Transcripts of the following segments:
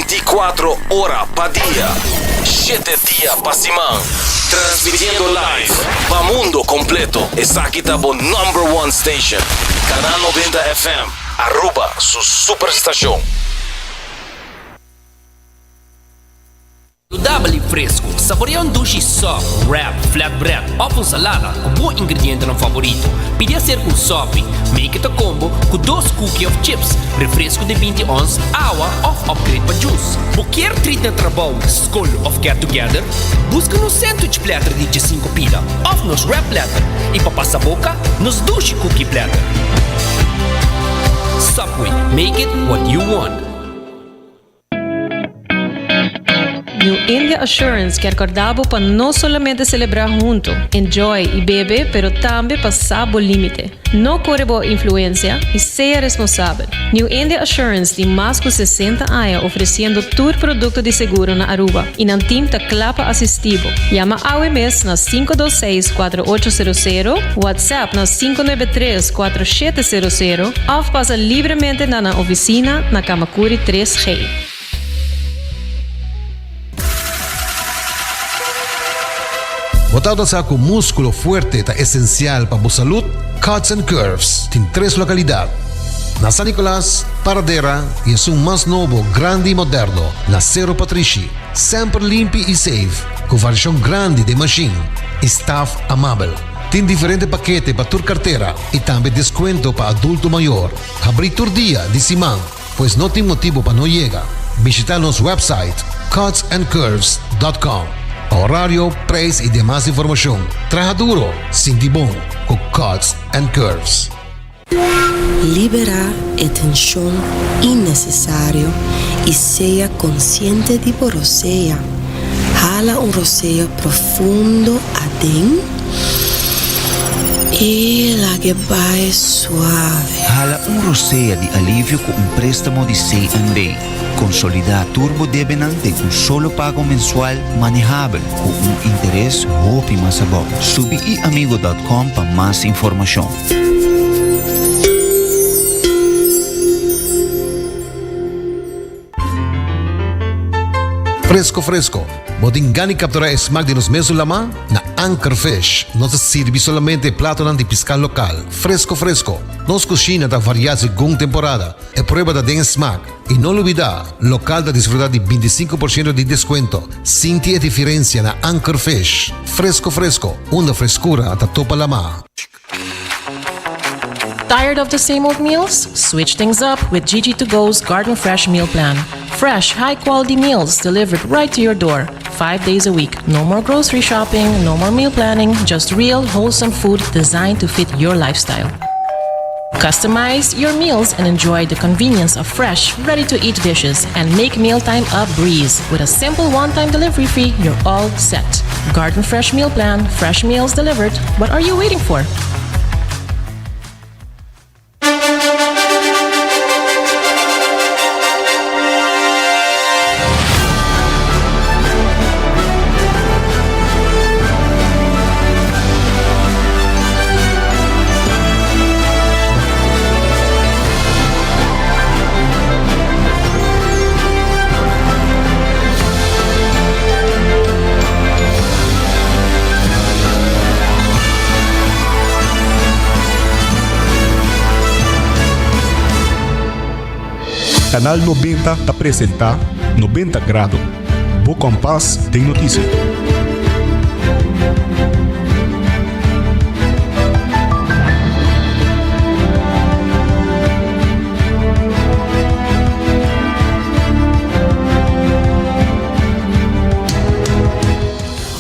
24 ora pa dia, shete dia pa siman. Transmitiendo live pa mundo completo. Esaki ta bo number one station. Canal 90 FM, Aruba su superstacion. Saludabel y fresco, saborea un dushi sop, wrap, flatbread of un salada cu bo ingredientenan favorito. Pidi hacer un sopi, make it a combo cu dos cookie of chips, refresco di binti ons, awa of upgrade pa juice. Bo kier treat na trabou, scol of get together? Busca nos sandwich platter di diesinco pida of nos wrap platter y pa pasa boca, nos dushi cookie platter. Subway, make it what you want. New India Assurance kier corda bo pa no solamente celebra hunto, enjoy y bebe, pero tambe pa sa bo limite. No core bo influencia y sea responsabel. New India Assurance tin mas cu 60 aña ofreciendo tur producto di seguro na Aruba y nan team ta cla pa asisti bo. Yama awe mes na 526 4800, WhatsApp na 593 4700 of pasa libremente na nan oficina na Kamakuri 3G. Bo tabata sa ku múskulo fuerte ta esensial pa bo salud? Cuts and Curves tin tres lokalidat, na San Nicolas, Paradera i esun mas nobo, grandi i moderno, na Sero Patrishi. Semper limpi i safe, ku variashon grandi den mashin i staf amabel. Tin diferente pakete pa tur kartera i tambe deskuento pa adulto mayor. Habrí tur dia di siman, pues no tin motibu pa no yega. Bishita nos website cutsandcurves.com pa horario, prijs i demas informashon. Traha duro, sinti bon ku Cuts and Curves. Liberá e tenshon innesesario i sea konsiente di bo rosea. Hala un rosea profundo aden i lag'e bai suave. Hala un rosea di alivio ku un préstamo di CNB. Konsolidá tur bo debenan den un solo pago mensual manehabel ku un interes hopi mas abou. Subi iamigo dòt kòm pa mas informashon. Fresco fresco, bo tin gana di captura e smaak di nos mesun lama? Na Anchor Fish nos ta sirbi solamente e platonan di pisca local, fresco fresco. Nos cushina ta varia segun temporada, e prueba ta den e smaak. Y no lubida, local ta disfruta di binticinco por ciento di descuento. Sinti e diferencia na Anchor Fish. Fresco fresco, unda frescura ta topa lama. Tired of the same old meals? Switch things up with Gigi to Go's Garden Fresh Meal Plan. Fresh, high quality meals delivered right to your door, five days a week. No more grocery shopping, no more meal planning, just real, wholesome food designed to fit your lifestyle. Customize your meals and enjoy the convenience of fresh, ready to eat dishes and make mealtime a breeze. With a simple one time delivery fee, you're all set. Garden Fresh Meal Plan, fresh meals delivered. What are you waiting for? Canal 90 ta presenta 90 Grado, bo kompas den noticia.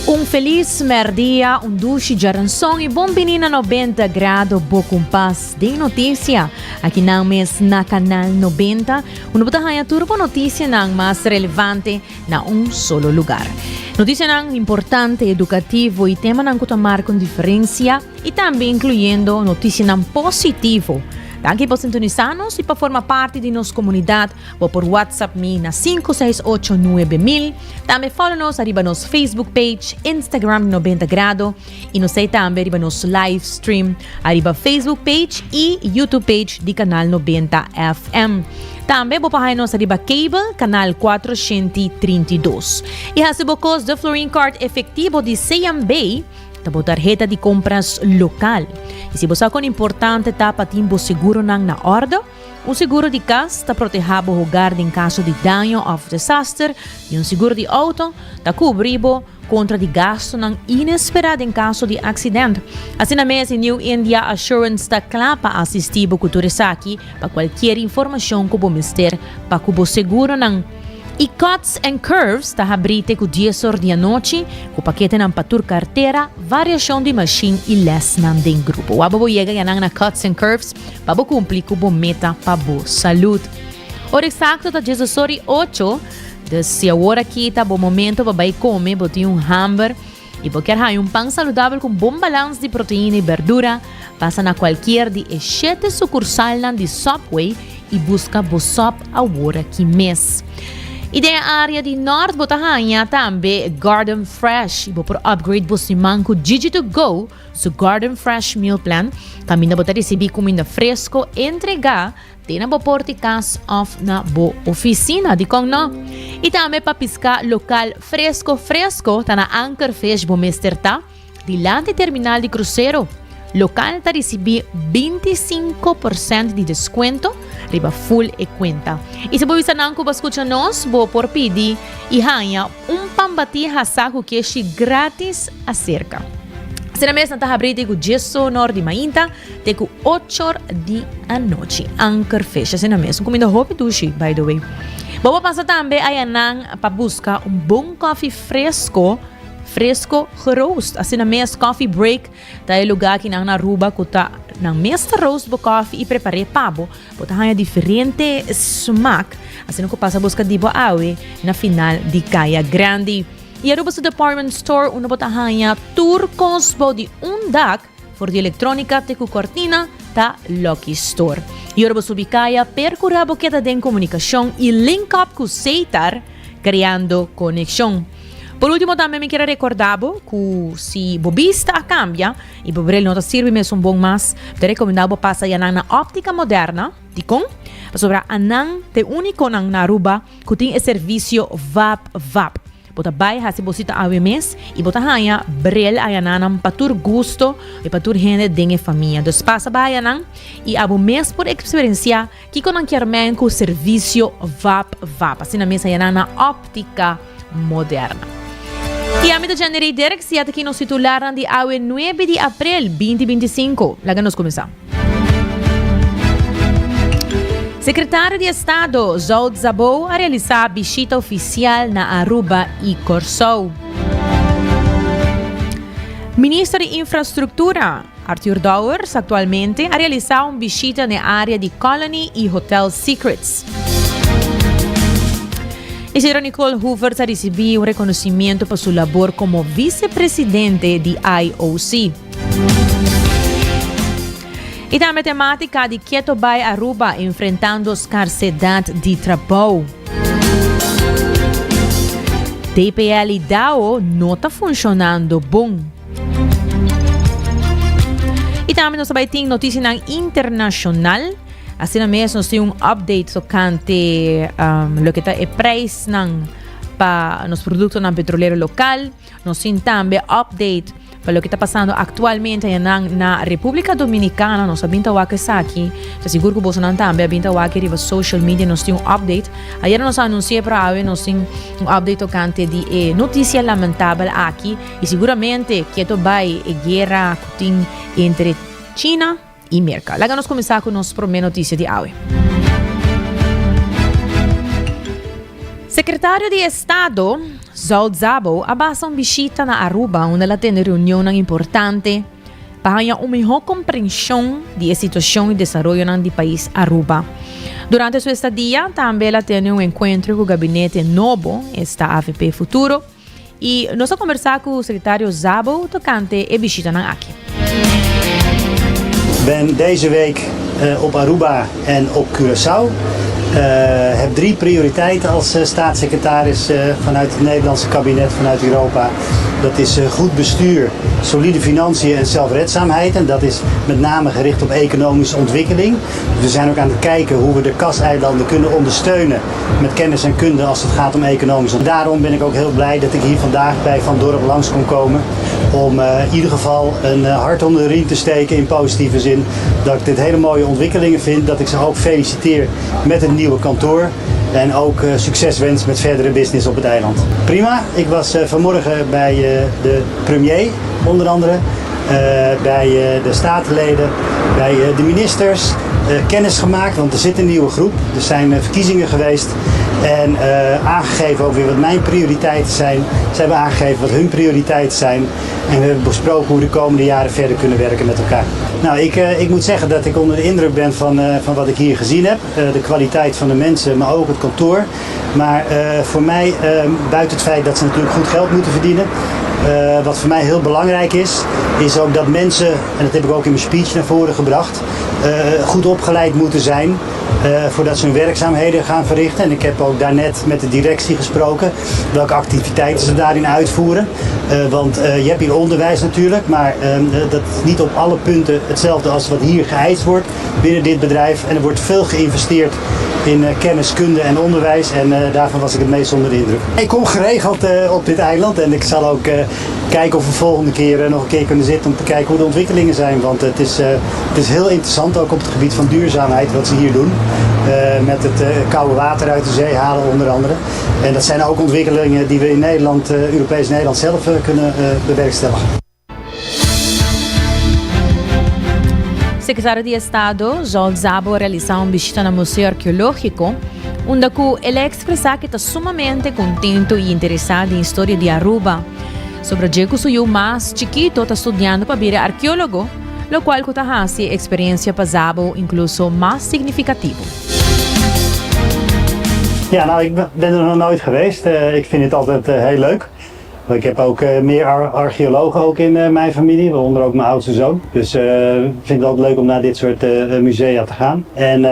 Un felis merdia, un dushi djaranson i bon bini na 90 Grado Bo Kompas den Noticia. Aki nan mes na Canal 90, unda bo ta haña tur bo noticianan mas relevante na un solo lugar. Noticianan importante, educativo i temanan ku ta marka un diferencia i tambe incluyendo noticianan positivo. Danki pa sintonisa nos y pa forma parti di nos comunidad. Bo por WhatsApp mi na 568 9000. Tambe follow nos ariba nos Facebook page, Instagram 90 Grado y nos ei tambe riba nos live stream ariba Facebook page y YouTube page di Canal 90 FM. Tambe bo por haya nos ariba cable canal 432. Y hasi bo cos de Florin Card efectivo di CMB ta bo tarheta di compras local. Y si bo sa con importante ta pa tin bo seguronan na orde, Un seguro di kas ta protehá bo hogar den kaso di daño òf desaster i un seguro di outo ta kubrí bo kontra di gastunan inesperá den kaso di aksident. Asina mes e New India Assurance ta kla pa asistí bo ku tur esaki pa kualkier informashon ku bo mester pa ku bo seguronan. E Cuts and Curves ta habrí te ku dies or di anochi ku paketenan pa tur kartera, variashon di mashin i lèsnan den grupo. Wou bo yega yanan na Cuts and Curves pa bo kumpli ku bo meta pa bo salud. Ora eksakto ta djes or i ocho, dus si awor aki ta bo momento pa bai kome, bo tin un hamber i bo kier haña un pan saludabel ku un bon balans di proteina i berdura, pasa na kualkier di e shete sukursalnan di Subway i buska bo sòp awor aki mes. I den e área di nòrt bo ta haña tambe Garden Fresh i bo por upgrade bo siman ku Gigi to Go su Garden Fresh Meal Plan kaminda bo ta risibí kuminda fresko entregá te na bo porta di kas òf na bo ofisina. Dikon no? I tambe pa piská lokal fresko fresko ta na Anker Fish bo mester ta dilanti terminal di krusero. Lokal ta risibí 25% di deskuento riba full e kuenta. I si bo bisa nan ku bo a skucha nos, bo por pidi i haña un pan batí hasá ku keshi grátis aserka. Asina mes nan ta habrí te ku diesonor di mainta te ku ochor di anochi. Anker Fish, asina mes. Un kuminda hopi dushi, by the way. Bo por pasa tambe ayanan pa buska un bon kòfi fresko, fresko geroost. Asina mes Coffee Break ta e lugá kinan na Aruba ku ta nan mes ta roast bo kòfi i prepar'é pa bo. Bo ta haña diferente smak. Asina ku pasa buska di bo awe na final di Kaya Grandi. I Aruba su department store unda bo ta haña tur kos bou di un dak, for di elektronika te ku kortina, ta Lucky Store. I ora bo subi kaya, perkurá bo keda den komunikashon i link up ku Seitar, kreando konekshon. Por último tambe mi kier a rekordá bo ku si bo bista a kambia i bo bril no ta sirbi mesun bon mas, mi ta rekomendá bo pasa yanan na Óptica Moderna. Dikon? Pasobra anan ta e únikonan na Aruba ku tin e servisio vap vap. Bo ta bai hasi bo sita awe mes i bo ta haña bril ayananan pa tur gusto i pa tur hende den e famia. Dus pasa bai ayanan i abo mes por eksperensiá kiko nan kier men ku servisio vap vap. Asina mes ayanan na Óptica Moderna. I ami ta Jenny Rey Dirks i ataki nos titularnan di awe nuebe di aprel binti 25. Laga nos kuminsá. Sekretario di Estado Zsolt Szabó a realisá bishita ofisial na Aruba i Kòrsou. Minister di Infrastruktura, Arthur Dowers, aktualmente a realisá un bishita n'e área di Colony i Hotel Secrets. E señora Nicole Hoevertsz a risibí un rekonosimiento pa su labor komo visepresidente di IOC. I tambe temátika di Keto Bai Aruba enfrentando skarsedat di trabou. TPL i DAO no ta funshonando bon. I tambe nos ta bai tin notisianan internashonal. Asina mes nos tin un update tokante um, loke ta e prijsnan pa nos produktonan petrolero lokal. Nos tin tambe update pa loke ta pasando aktualmente ayanan na Repúblika Dominikana. Nos a bin ta wak esaki. Ta sigur ku bosonan tambe a bin ta wak riba social media. Nos tin un update. Ayera nos a anunsi'é pero awe nos tin un update tokante di e notisia lamentabel aki. I siguramente keto bai e guera ku tin entre China i Merka. Laga nos kuminsá ku nos promé notisia di awe. Sekretario di Estado, Zsolt Szabo, a basa un bishita na Aruba unda el a tene reunionnan importante pa haña un mihó komprenshon di e situashon i desaroyonan di pais Aruba. Durante su estadia tambe el a tene un enkuentro ku gabinete nobo, esta avp Futuro, I nos a kombersá ku Sekretario Szabo tokante e bishitanan aki. Ben deze week op Aruba en op Curaçao. Heb drie prioriteiten als staatssecretaris vanuit het Nederlandse kabinet, vanuit Europa. Dat is goed bestuur, solide financiën en zelfredzaamheid. En dat is met name gericht op economische ontwikkeling. We zijn ook aan het kijken hoe we de kaseilanden kunnen ondersteunen met kennis en kunde als het gaat om economische. Daarom ben ik ook heel blij dat ik hier vandaag bij Van Dorp langs kon komen. Om in ieder geval een hart onder de riem te steken in positieve zin. Dat ik dit hele mooie ontwikkelingen vind. Dat ik ze ook feliciteer met het nieuwe kantoor. En ook succes wens met verdere business op het eiland. Prima, ik was vanmorgen bij de premier onder andere. Bij de statenleden, bij de ministers. Kennis gemaakt, want er zit een nieuwe groep. Er zijn verkiezingen geweest. En aangegeven ook weer wat mijn prioriteiten zijn. Ze hebben aangegeven wat hun prioriteiten zijn. En we hebben besproken hoe we de komende jaren verder kunnen werken met elkaar. Nou, ik, ik moet zeggen dat ik onder de indruk ben van wat ik hier gezien heb. De kwaliteit van de mensen, maar ook het kantoor. Maar voor mij, buiten het feit dat ze natuurlijk goed geld moeten verdienen. Wat voor mij heel belangrijk is, is ook dat mensen, en dat heb ik ook in mijn speech naar voren gebracht, goed opgeleid moeten zijn voordat ze hun werkzaamheden gaan verrichten. En ik heb ook daarnet met de directie gesproken welke activiteiten ze daarin uitvoeren. Want je hebt hier onderwijs natuurlijk, maar dat is niet op alle punten hetzelfde als wat hier geëist wordt binnen dit bedrijf. En er wordt veel geïnvesteerd in kennis, kunde en onderwijs en daarvan was ik het meest onder de indruk. Ik kom geregeld op dit eiland en ik zal ook kijken of we volgende keer nog een keer kunnen zitten om te kijken hoe de ontwikkelingen zijn. Want het is heel interessant ook op het gebied van duurzaamheid wat ze hier doen. Met het koude water uit de zee halen onder andere. En dat zijn ook ontwikkelingen die we in Nederland, Europees Nederland zelf kunnen bewerkstelligen. Secretario di Estado, Zsolt Szabo a realisa un bishita na Museo Arkeologico, unda cu el a expresa cu e ta sumamente contento y interesa den historia di Aruba. Sobra dje cu su yu mas chikito ta studiando pa bira arkeologo, locual cu ta haci e experiencia pa Szabo incluso mas significativo. Ja, nou, ik ben er nog nooit geweest. Ik vind het altijd heel leuk. Ik heb ook meer archeologen ook in mijn familie, waaronder ook mijn oudste zoon. Dus ik vind het altijd leuk om naar dit soort musea te gaan. En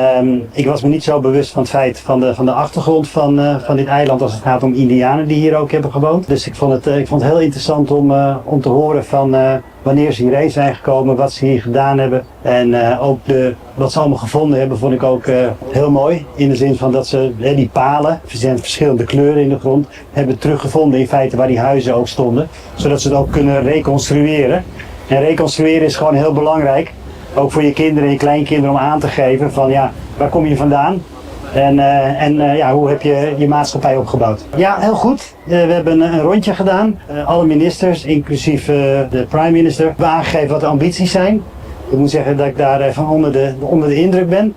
ik was me niet zo bewust van het feit van de achtergrond van dit eiland als het gaat om Indianen die hier ook hebben gewoond. Dus ik vond het heel interessant om te horen van wanneer ze hierheen zijn gekomen, wat ze hier gedaan hebben. En ook wat ze allemaal gevonden hebben, vond ik ook heel mooi. In de zin van dat ze die palen, er zijn verschillende kleuren in de grond, hebben teruggevonden in feite waar die huizen ook stonden. Zodat ze het ook kunnen reconstrueren. En reconstrueren is gewoon heel belangrijk. Ook voor je kinderen en je kleinkinderen om aan te geven van ja, waar kom je vandaan? En hoe heb je je maatschappij opgebouwd? Ja, heel goed. We hebben een rondje gedaan. Alle ministers, inclusief de prime minister, hebben aangegeven wat de ambities zijn. Ik moet zeggen dat ik daar van onder de indruk ben.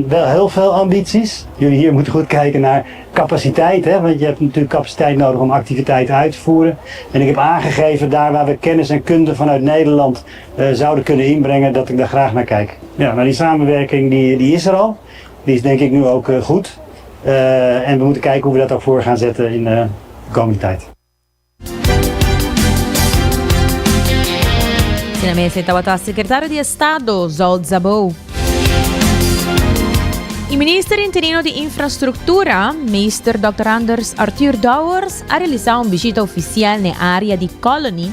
Wel heel veel ambities. Jullie hier moeten goed kijken naar capaciteit, hè? Want je hebt natuurlijk capaciteit nodig om activiteiten uit te voeren. En ik heb aangegeven daar waar we kennis en kunde vanuit Nederland zouden kunnen inbrengen, dat ik daar graag naar kijk. Ja, maar die samenwerking die is er al. Die is denk ik nu ook goed. En we moeten kijken hoe we dat ook voor gaan zetten in de komende tijd. Na mesa tabata secretario di Estado, Zsolt Szabó. E minister interino di Infrastructura, Meester Dr. Anders Arthur Dowers, a realisa un bishita oficial na area di Colony,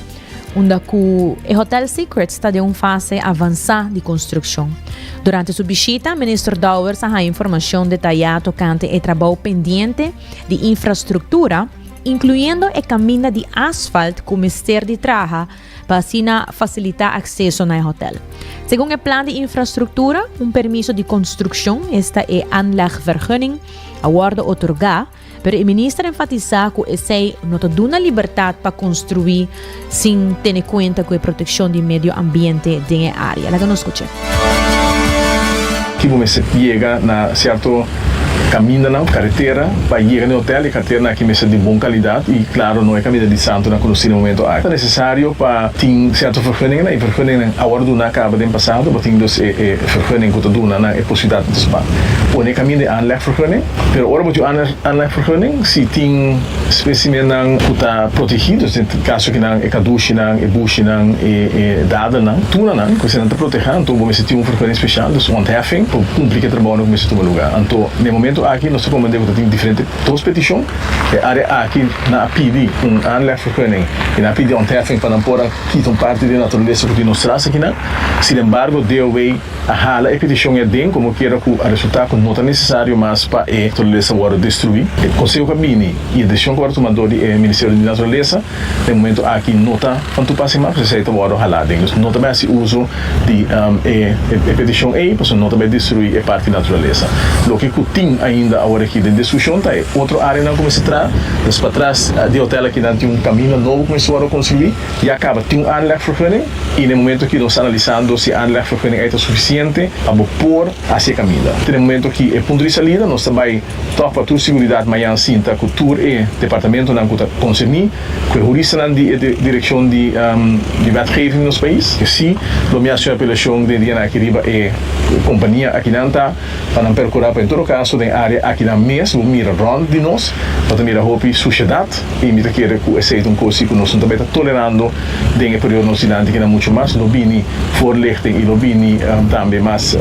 unda cu e Hotel Secrets ta den un fase avansa di construccion. Durante su bishita, Minister Dowers a haya informacion detaya tocante e trabou pendiente di infrastructura, incluyendo e caminda di asfalt cu mester di traha pa asina facilita acceso na e hotel. Segun e plan di infrastructura, un permiso di construccion, esta e aanlegvergunning, a wordo otorga, pero e minister a enfatisa cu esey no ta duna libertad pa construi sin tene cuenta cu e proteccion di medio ambiente den e area. Laga nos scucha. Aki bo mester yega na sierto kamindanan, karetera, pa yega na e hotel. E kareteranan aki mester di bon kalidat i klaro no e kaminda di santunan ku nos tin na e momento aki. Ta nesesario pa tin sierto vergunningennan i vergunningennan a wòrdu duná kaba den pasado. Bo tin dus e vergunning ku ta duna nan e posibilidat dus pa pone e kaminda e aanlegvergunning. Pero ora bo tin un aanlegvergunning si tin spesimennan ku ta protegí, dus den kaso kinan e kadushinan, e bushinan, e dadelnan, tunanan ku eseinan ta protehá, anto bo mester tin un vergunning spesial, dus un ontheffing, pa kumpli ku e trabounan ku mester tuma lugá. Anto na e momento aki nos ta komprendé ku ta tin diferente dos petishon. E área aki nan a pidi un aanlegvergunning i nan a pidi ontheffing pa nan por a kita un parti di e naturalesa ku tin nos tras akinan. Sinembargo DOW A hala e peticion e aden como kiera cu a resulta cu no ta necesario mas pa e naturalesa wordo destrui. E conseho cu a bini y e decision cu a wordo tuma door di e Ministerio di Naturalesa na e momento aki no ta van toepassing mas, pasobra esey ta wordo hala aden. Dus no ta bay haci uso di e peticion ey pasobra no ta bay destrui e parti naturalesa. Loke cu tin ainda awor aki den discusion ta e otro areanan cu mester traha. Dus patras di e hotel aki nan tin un camino nobo cu mester wordo construi. Ya caba tin un aanlegvergunning y na e momento aki nos ta analisando si e aanlegvergunning ey ta suficiente pa bo por haci e caminda. Te na e momento aki e punto di salida nos ta bay toch pa tur siguridad mañan sinta cu tur e departamentonan cu ta concerni cu e huristanan di e direccion di di wetgeving di nos pais. Si lo mi haci un apelacion den dianan aki riba e compania akinan ta pa nan percura pa en todo caso den area akinan mes bo mira rond di nos bo ta mira hopi suciedad. I mi ta kere ku esei ta un kos ku nos no ta bai ta tolerando den e periodo nos dilanti kina muchu mas lo bini voorlichting i lo bini tambe mas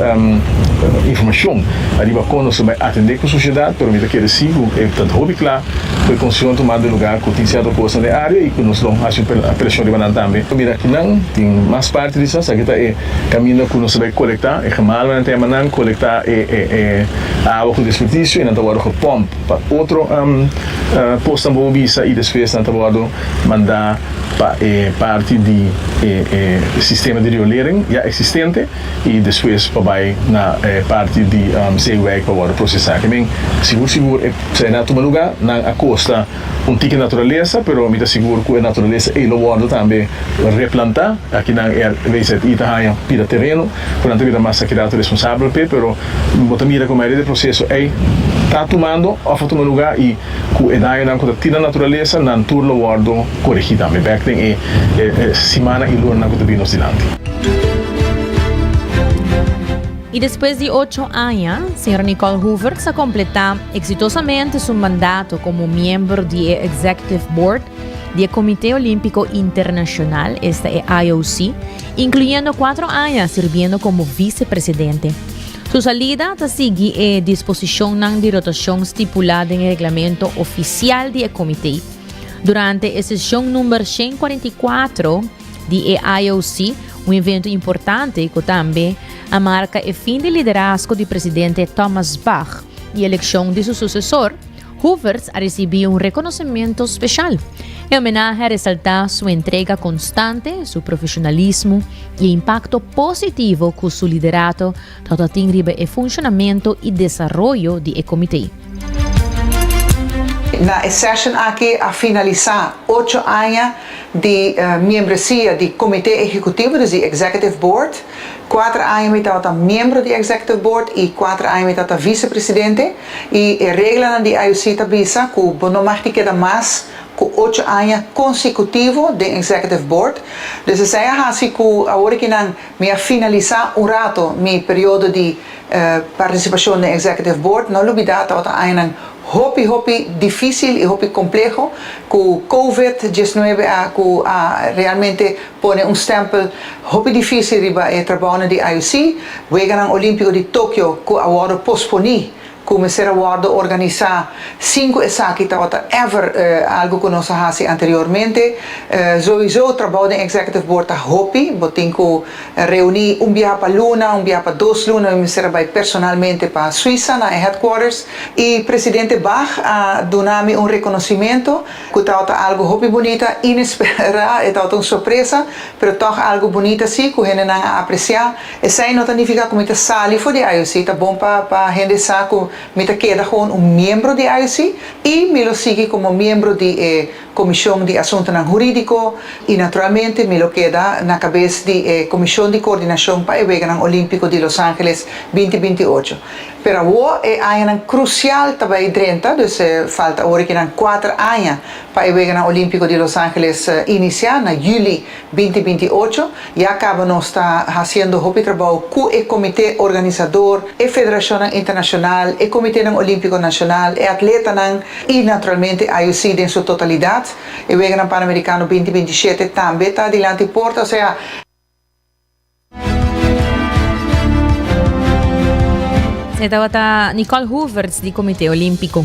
informashon ariba kon nos ta bai atendé ku sosiedat, pero mi ta kere si ku e ta hopi kla ku e konseho a tuma den lugar ku tin sierto kosnan den área i ku nos lo hasi un apelashon riba nan tambe. Mira akinan tin mas parti di sa, esaki ta e kaminda ku nos ta bai kolektá e gemaalnan ta yama nan kolektá e awa ku desperdisio i nan ta wòrdu gepòmp pa otro Posnan bo bisa y despues nan ta wordo manda pa e parti di e sistema di riolering ya existente y despues pa bay na e parti di Zeewijk pa wordo procesa. Ke men sigur sigur e esei nan a tuma luga, nan a costa un tiki naturalesa pero mi ta sigur cu e naturalesa ey lo wordo tambe replanta. Aki nan e RWZI ta haña pida tereno cu nan ta bira mas akirato responsabel p'e pero bo ta mira cu mayoria di e proceso ey ta tumando of a tuma luga y cu e dañonan cu ta tira naturalesa nan tur lo wordo coregi tambe bek den e simannan y lunanan cu ta bini nos dilanti. Y despues di ocho aña, señora Nicole Hoevertsz a completa exitosamente su mandato como miembro di e Executive Board di e Comité Olímpico Internacional, esta e IOC, incluyendo cuatro aña sirbiendo como vicepresidente. Su salida ta sigui e disposicionnan di rotacion stipula den e reglamento oficial di e comité. Durante e sesion number 144 di e IOC, un evento importante cu tambe a marca e fin di liderazgo di presidente Thomas Bach y eleccion di su sucesor, Hoevertsz a ricibi un reconocimento special. E homenahe a resalta su entrega constante, su profesionalismo y e impacto positivo cu su liderato ta tin riba e funcionamento y desaroyo di e comité. Na e session aki a finalisa ocho aña di miembresia di Comité Ehecutivo, dus di Executive Board. Cuater aña mi tabata miembro di Executive Board y cuater aña mi tabata vicepresidente. Y e reglanan di IOC ta bisa cu bo no mag di keda mas cu ocho aña consecutivo den Executive Board. Dus esey a haci cu awor aki nan mi a finalisa un rato mi periodo di participacion den Executive Board. No lubida tabata añanan hopi hopi dificil y hopi compleho cu Covid 19 a cu a realmente pone un stempel hopi dificil riba e trabounan di IOC. Weganan Olimpico di Tokio cu a wordo posponi, cu mester a wordo organisa sin cu esaki tabata ever algo cu nos a haci anteriormente. Sowieso trabou den Executive Board ta hopi, bo tin cu reuni un biaha pa luna, un biaha pa dos luna, mi mester a bay personalmente pa Suiza na e headquarters y Presidente Bach a duna mi un reconocimento cu tabata algo hopi bunita, inespera, e tabata un sorpresa, pero toch algo bunita si cu hendenan a aprecia. Esey no ta nifica cu mi ta sali for di IOC, ta bon pa pa hende sa cu. Mi ta keda gewoon un miembro di IOC y mi lo sigui como miembro di e Comision di Asuntonan Huridico y naturalmente mi lo keda na cabes di e Comision di Coordinacion pa e Weganan Olimpico di Los Angeles 2028. Pero awor e añanan crucial ta bay drenta, dus falta awor kinan cuater aña pa e Weganan Olimpico di Los Angeles inicia na juli 2028. Ya caba nos ta haciendo hopi trabou cu e comite organisador, e federacionnan internacional, e comitenan olimpico nacional, e atletanan y naturalmente IOC den su totalidad. E Weganan Panamericano 2027 tambe ta dilanti porta, osea, E tabata Nicole Hoevertsz di Comité Olímpico.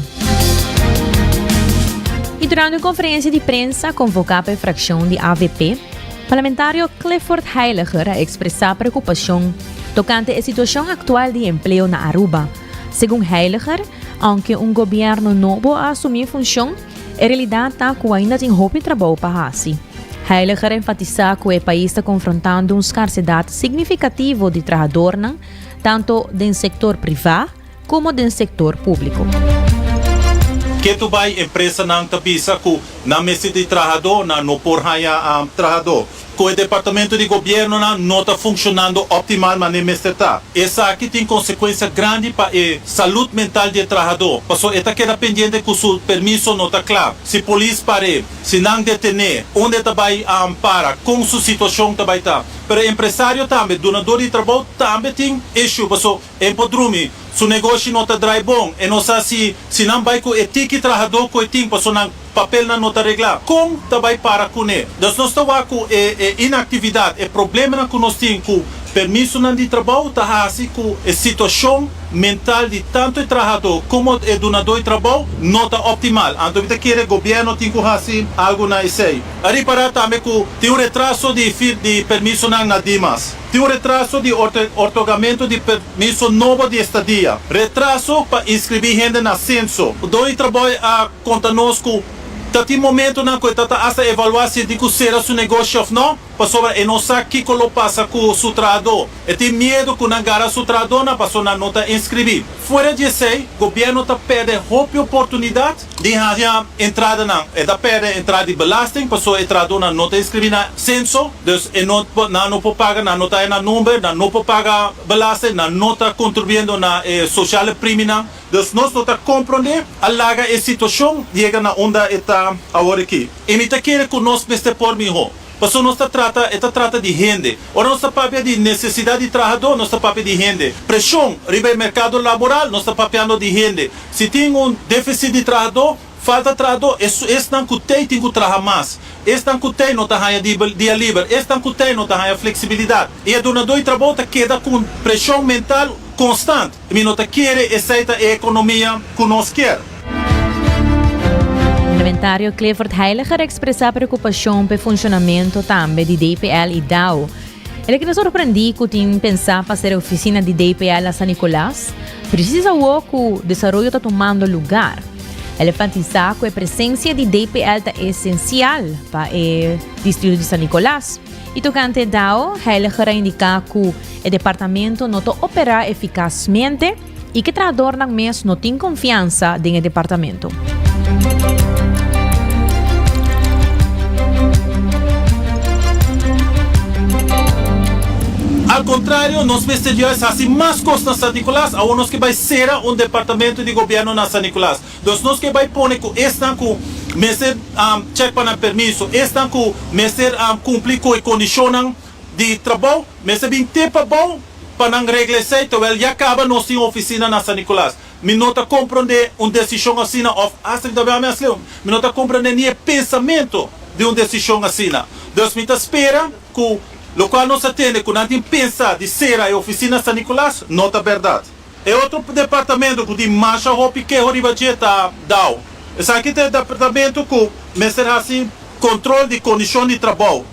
Y durante un conferencia di prensa convoca pa e fraccion di avp, parlamentario Clifford Heiliger a expresa preocupacion tocante e situacion actual di empleo na Aruba. Segun Heiliger, aunke un gobierno nobo a asumi funcion, E realidad ta cu ainda tin hopi trabou pa haci. Heiliger a enfatisa cu e pais ta confrontando un scarsedad significativo di trahadornan, tanto den sector priva como den sector publico. Ketu bai empresanan ta bisa cu nan mester di trahador, nan no por haña trahador. Cu e departamento di gobiernonan no ta funcionando optimal manera mester ta. Esaki tin consecuencia grandi pa e salud mental di e trahador, paso e ta keda pendiente cu su permiso no ta cla. Si polis par'e, si nan detene, unda e ta bay para, con su situacion ta bay ta. Pero e empresario tambe, dunador di trabou tambe tin issue, paso e por drumi, su negoshi no ta draai bon, e no sa si si nan bay cu e tiki trahador cu e tin, paso nan. Papelnan no ta reglá. Kon ta bai para kuné? Dus nos ta wak ku e e inaktividat, e problemanan ku nos tin ku permisonan di trabou ta hasi ku e situashon mental di tantu e trahadó komo e dunadó di trabou no ta optimal. Anto mi ta kere gobièrnu tin ku hasi algu na esei. A ripará tambe ku tin un retraso di fir di permisonan na Dimas. Tin un retraso di ortogamentu di permiso nobo di estadia. Retraso pa inskribí hende na senso. Doño di trabou a. Konta nos ku ta tin momentunan ku e ta ta asta evaluá si e tin ku sera su negoshi òf nò, pasobra e no sa kiko lo pasa ku su trahadó. E tin miedu ku nan gara su trahadónan pasobra nan no ta inskribí. Fuera di esei, gobièrnu ta pèrdè hopi oportunidat di haña entradanan. E ta pèrdè entrada di belasting pasobra e trahadónan no ta inskribí na senso, dus e no nan no por paga, nan no ta haña nan number, nan no por paga belasting, nan no ta kontribuyendo na e sosiale preminan. Dus nos no ta komprondé a laga e situashon yega na unda e ta awor aki. I mi ta kere ku nos mester por mihó. Pasobra nos ta trata, e ta trata di hende. Ora nos ta papia di nesesidat di trahadó, nos ta papia di hende. Preshon riba e merkado laboral, nos ta papiando di hende. Si tin un défisit di trahadó, falta trahadó, esnan ku tei tin ku traha mas. Esnan ku tei no ta haña dia liber. Esnan ku tei no ta haña fleksibilidat. I e dunadó di trabou ta keda ku un preshon mental konstant. Mi no ta kere esei ta e ekonomia ku nos kier. Parlamentario Clifford Heiliger a ekspresá preokupashon p'e funshonamentu tambe di DPL i dao. El a keda sorprendí ku tin pensá pa sera ofisina di DPL na San Nicolas, presis awor ku desaroyo ta tumando lugar. El a enfatisá ku e presensia di DPL ta esensial pa e distrito di San Nicolas. I tokante dao, Heiliger a indiká ku e departamento no ta operá efikasmente i ku e trahadornan mes no tin konfiansa den e departamento. Al kontrario, nos mester juist hasi mas kos na San Nicolas. Awor nos ke bai sera un departamento di gobièrnu na San Nicolas. Dus nos ke bai pone ku esnan ku mester chèk pa nan permiso, esnan ku mester kumpli ku e kondishonnan di trabou, mester bin te pabou pa nan regla esei, terwel ya kaba nos tin un ofisina na San Nicolas. Mi no ta komprondé un desishon asina òf asta mi ta bia mi a sle, mi no ta komprondé ni e pensamentu di un desishon asina. Dus mi ta spera ku lokual nos a tende ku nan tin pensa di sera e ofisina San Nicolas no ta bèrdat. E otro departamento ku tin masha hopi keho riba dje ta dao. Esaki ta e departamento ku mester hasi kontrol di kondishon di trabou.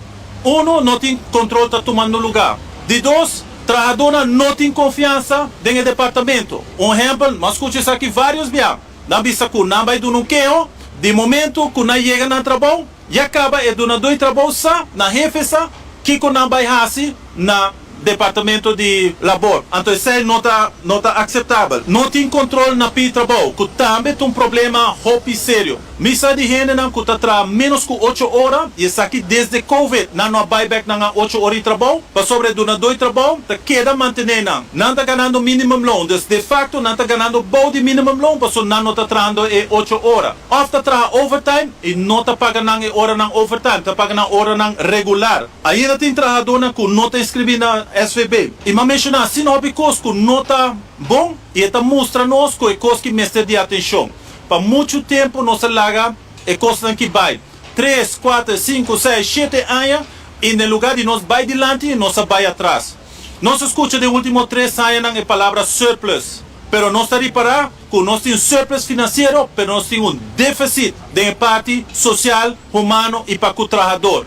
Uno, no tin kontrol ta tumando lugá. Di dos, trahadónan no tin konfiansa den e departamento. Un ehèmpel, mi a skucha esaki vários bia. Nan bisa ku nan bai duna un keho, di momento ku nan yega nan trabou, ya kaba e dunadó di trabou sa, nan hefe sa, kiko nan bai hasi na. Departamento di Labor. Anto esei no ta no ta akseptabel. No tin kontrol na pi trabou, ku tambe ta un problema hopi serio. Mi sa di hendenan ku ta traha ménos ku ocho ora i esaki desde Covid nan no a bai bèk nan a ocho ora di trabou pasobra e dunadó di trabou ta keda mantené nan. Nan ta ganando minimumloon, dus de facto nan ta ganando bou di minimumloon pasobra nan no ta trahando e ocho ora. Òf ta traha overtime i no ta paga nan e oranan overtime, ta paga nan oranan regular. Ainda tin trahadónan ku no ta inskribí na SVB. I m'a menshoná asina hopi kos ku no ta bon i e ta mustra nos ku e kos ki mester di atenshon. Pa muchu tempu nos a laga e kosnan ki bai tres, kuater, sinku, seis, shete aña i na lugá di nos bai dilanti nos a bai atras. Nos a skucha den último tres añanan e palabra surplus, pero nos ta ripará ku nos tin surplus finansiero pero nos tin un défisit den e parti sosial, humano i pa ku trahador.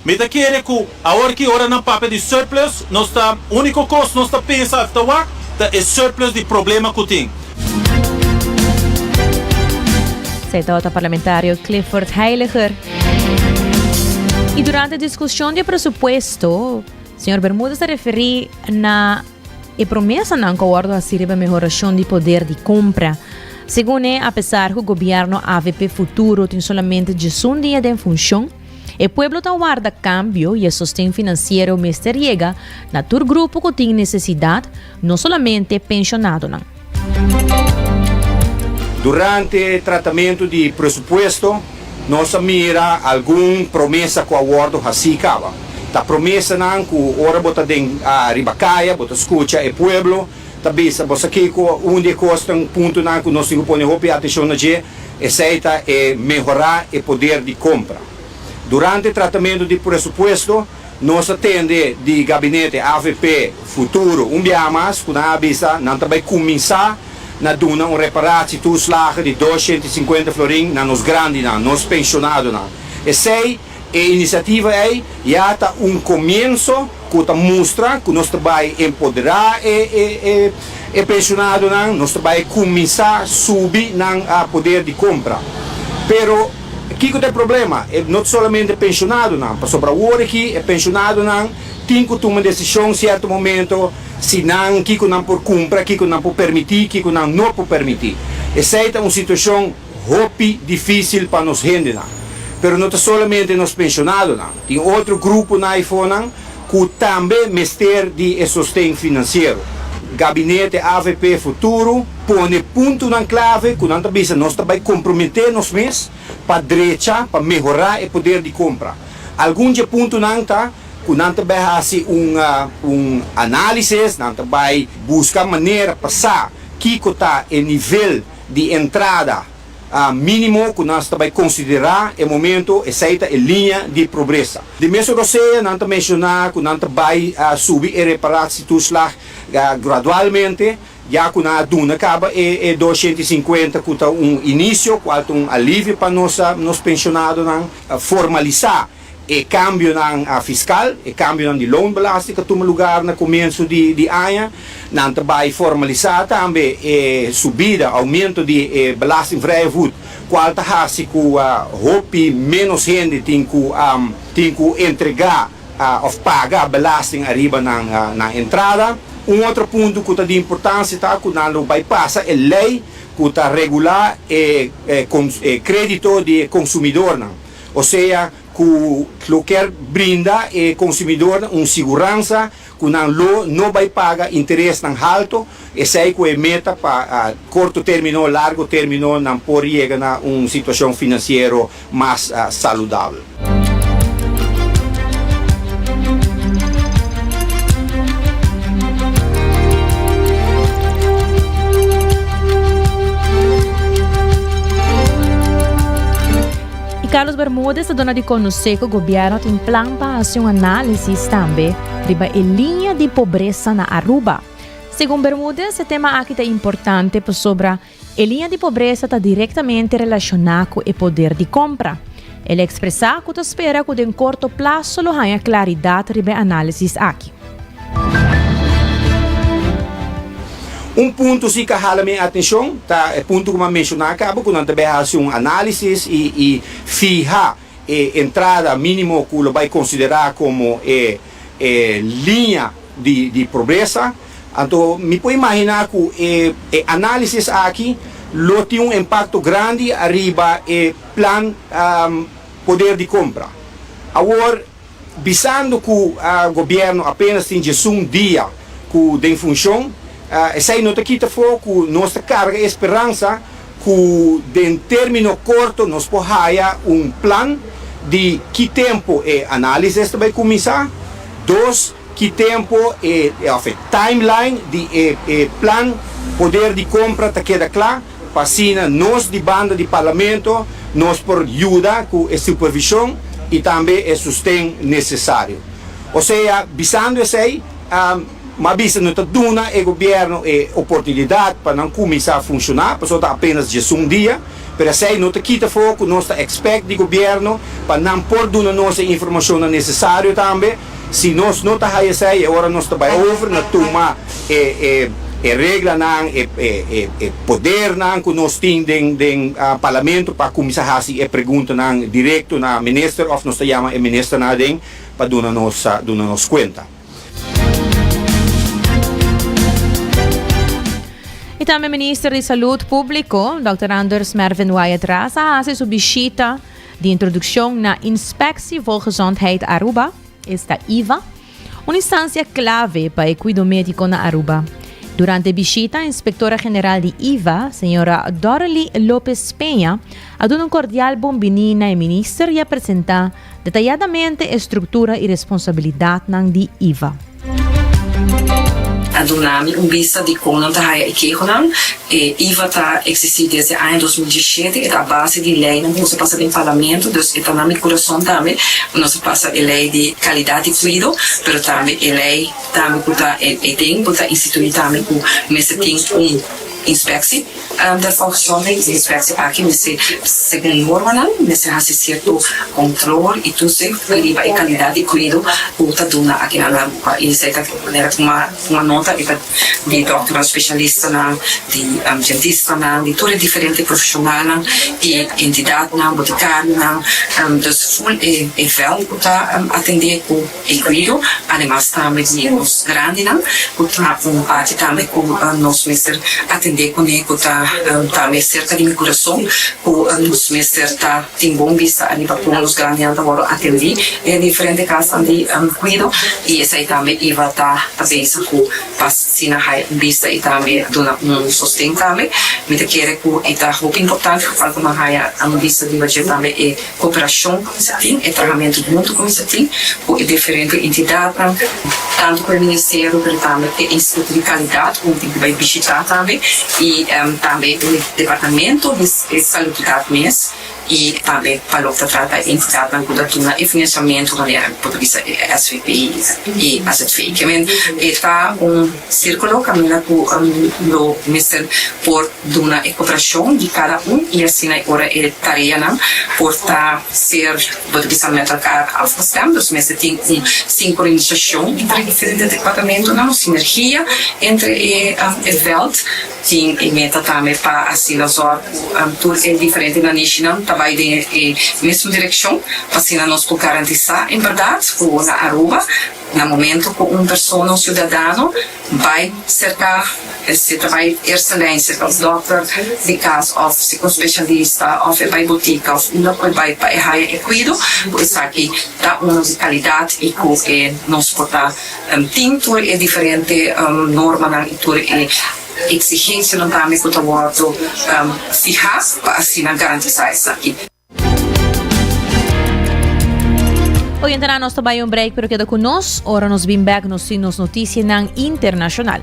Mi ta kere ku awor ki ora nan papia di surplus, nos ta úniko kos nos ta pensa òf ta wak ta e surplus di problema ku tin. Esei tabata parlamentario Clifford Heiliger. I durante diskushon di e presupuesto, señor Bermudez a referí na e promesanan ku a wòrdu hasi riba mehorashon di poder di kompra. Segun e, apesar ku gobièrnu avp Futuro tin solamente djesun dia den funshon, E pueblo ta warda kambio i e sosten finansiero mester yega na tur grupo ku tin nesesidat, no solamente penshonadonan. Durante tratamentu di presupuesto nos a mira algun promesa ku a wòrdu hasí kaba. Ta promesanan ku ora bo ta den riba kaya bo ta skucha e pueblo ta bisa bo sa kiko un di e kosnan, puntonan ku nos tin ku pone hopi atenshon na dje, esei ta e mehorá e poder di kompra. Durante tratamentu di presupuesto nos a tende di gabinete avp Futuro un biaha mas ku nan a bisa nan ta bai kuminsá na duna un reparatietoeslag di 250 florin na nos grandinan, nos penshonadonan. Esei E inisiativa ei ya ta un komienso ku ta mustra ku nos ta bai empoderá e e penshonadonan, nos ta bai kuminsá subi nan poder di kompra. Pero kiko ta e problema? E no ta solamente penshonadonan, pasobra awor aki e penshonadonan tin ku tuma desishon sierto momento si nan kiko nan por kumpra, kiko nan por permití, kiko nan no por permití. Esei ta un situashon Hopi difísil pa nos hendenan. Pero no ta solamente nos penshonadonan, tin otro gruponan eifonan ku tambe mester di e sosten finansiero. Gabinete avp Futuro pone puntonan klave ku nan ta bisa nos ta bai komprometé nos mes pa drecha, pa mehorá e poder di kompra. Algun dje puntonan ta ku nan ta bai hasi un un análisis, nan ta bai buska manera pa sa kiko ta e nivel di entrada mínimo ku nan ta bai konsiderá e momento, esei ta e liña di pobresa. Di mesun rosea nan ta menshoná ku nan ta bai subi e reparatietoeslag gradualmente, ya ku nan a duna kaba e 250 ku ta un inisio, kual ta un alivio pa nos nos penshonadonan. Formalisá E kambionan fiskal, e kambionan di loonbelasting ku a tuma lugar na komienso di aña, nan ta bai formalisá tambe e subida, oumento di e belastingvrije voet, kual ta hasi ku hopi ménos hende tin ku tin ku entregá òf paga belasting ariba nan nan entrada. Un otro punto ku ta di importansia ta ku nan lo bai pasa e lei ku ta regulá e e krédito di e konsumidornan. Osea ku lo kier brinda e konsumidornan un siguransa ku nan lo no bai paga interesnan halto, esei ku e meta pa korto término, largo término nan por yega na un situashon finansiero mas saludabel. Y Carlos Bermudez ta duna di conoce cu gobierno tin plan pa haci un analisis tambe riba e liña di pobresa na Aruba. Segun Bermudez e tema aki ta importante pasobra e liña di pobresa ta directamente relaciona cu e poder di compra. El a expresa cu ta spera cu den corto plazo lo haña claridad riba e analisis aki. Un punto si ka hala mi atencion ta e punto cu mi a menciona caba cu nan ta bay haci un analisis y y fiha e entrada minimo cu lo bay considera como e e liña. di di pobresa. Anto mi por imaginá ku e e análisis aki lo tin un impakto grandi ariba e plan poder di kompra. Awor, bisando ku gobièrnu apenas tin djesun dia ku den funshon, esei no ta kita afó ku nos ta karga e speransa ku den término korto nos por haya un plan di ki tempu e análisis ta bai kuminsá. Dos, ki tempu e òf e timeline di e e plan poder di kompra ta keda kla pa asina nos di banda di Parlamento nos por yuda ku e supervishon i tambe e sosten nesesario. Osea, bisando esei, m'a bisa no ta duna e gobièrnu e oportunidat pa nan kuminsá funshoná, pasobra ta apenas djesun dia, pero esei no ta kita afó ku nos ta expect di gobièrnu pa nan por duna nos e informashonnan nesesario tambe. Si nos no ta haya esei, e ora nos ta bai over na tuma e e e reglanan, e e e podernan ku nos tin den den Parlamento pa kuminsá hasi e preguntanan direkto na minister òf nos ta yama e ministernan aden pa duna nos duna nos kuenta. I tambe Minister di Salud Públiko, Dòkter Anders Mervin Wyatt-Ras a hasi su bishita di introdukshon na Inspectie Volgezondheid Aruba, esta IVA, un instansia klave pa e kuido médiko na Aruba. Durante e bishita, Inspektora General di IVA, señora Dorely Lopez Peña, a duna un kordial bonbiní na e minister i a presentá Detayadamente e struktura i responsabilidatnan di IVA. A duna mi un bista di kon nan ta haya e kehonan. E IVA ta eksistí desde aña 2017, e ta a base di leinan ku nos a pasa den parlamento, dus e ta na mi kurason tambe. Nos a pasa e lei di kalidat di kuido, pero tambe e lei tambe ku ta e den ku ta instituí tambe ku mester tin un inspeksie. Der volksgezondheid e inspectie aki mester segun normanan mester haci cierto control y toezicht riba e calidad di cuido cu ta duna aki na Aruba y esey ta manera tuma tuma nota e ta di dokternan specialistanan di dentistanan di tur e diferente profesionalnan y entidadnan boticarionan dus full e e veld cu ta atende cu E cuido, ademas tambe di nos grandinan cu ta un parti tambe cu nos mester atende cune cu ta tambe cerca di mi curason cu nos mester ta tin bon bista ariba con nos grandinan ta wordo atendi den diferente casnan di cuido y esey tambe iba ta ta bezig cu pa asina haya un bista y tambe duna un sosten tambe. Mi ta kere cu e ta hopi importante cu falta nan haya un bista riba dje tambe e Koperashon kuminsá tin, e trahamentu huntu kuminsá tin ku e diferente entidatnan, tantu ku e ministerio pero tambe e instituto di kalidat ku tin ku bai bishitá tambe i tambe e departamento di salubridat mes i tambe pa loke ta trata e entidatnan ku ta duna e finansiamentu manera bo ta bisa e SVP i AZV. Ke men e ta un sirkulo kaminda ku lo mester por Duna e koperashon di kada un i asina e ora e tareanan por ta ser, bo ta bisa, met elkaar afgestemd. Dus mester tin un sinkronisashon entre e diferente departamentonan, un sinergia entre e e veld. Tin e meta tambe pa asina zòrg ku tur e diferente nanishinan ta bai den e mesun direkshon, pa asina nos por garantisá en bèrdat ku na Aruba na momento ku un persona, un siudadano, Bai serka si ta bai eerste lijn serka un dokter di kas of serka un spesialista of e bai botika of unda ku e bai pa e haya e kuido ku esaki ta uno di kalidat i ku e nos por ta tin tur e diferente normanan i tur e eksigensianan tambe ku ta wòrdu fihá pa asina garantisa esaki. Oyentenan nos ta bai un break pero keda ku nos ora nos bin bek nos tin nos notisianan internashonal.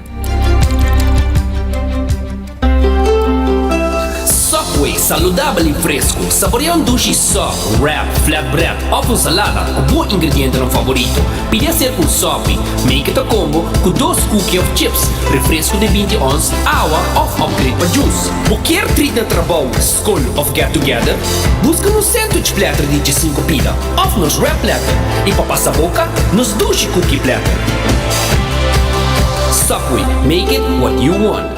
Subway, saludabel y fresco. Saborea un dushi sub, wrap, flatbread of un salada cu bo ingredientenan favorito. Pidi hacer un Subway. Make it a combo cu dos cookie of chips, refresco di 20 ons, awa of upgrade pa juice. Bo kier treat na trabou, skol of get together? Buska nos sandwich platter di djesinku pida of nos wrap platter i pa pasa boka, nos dushi cookie platter. Subway, make it what you want.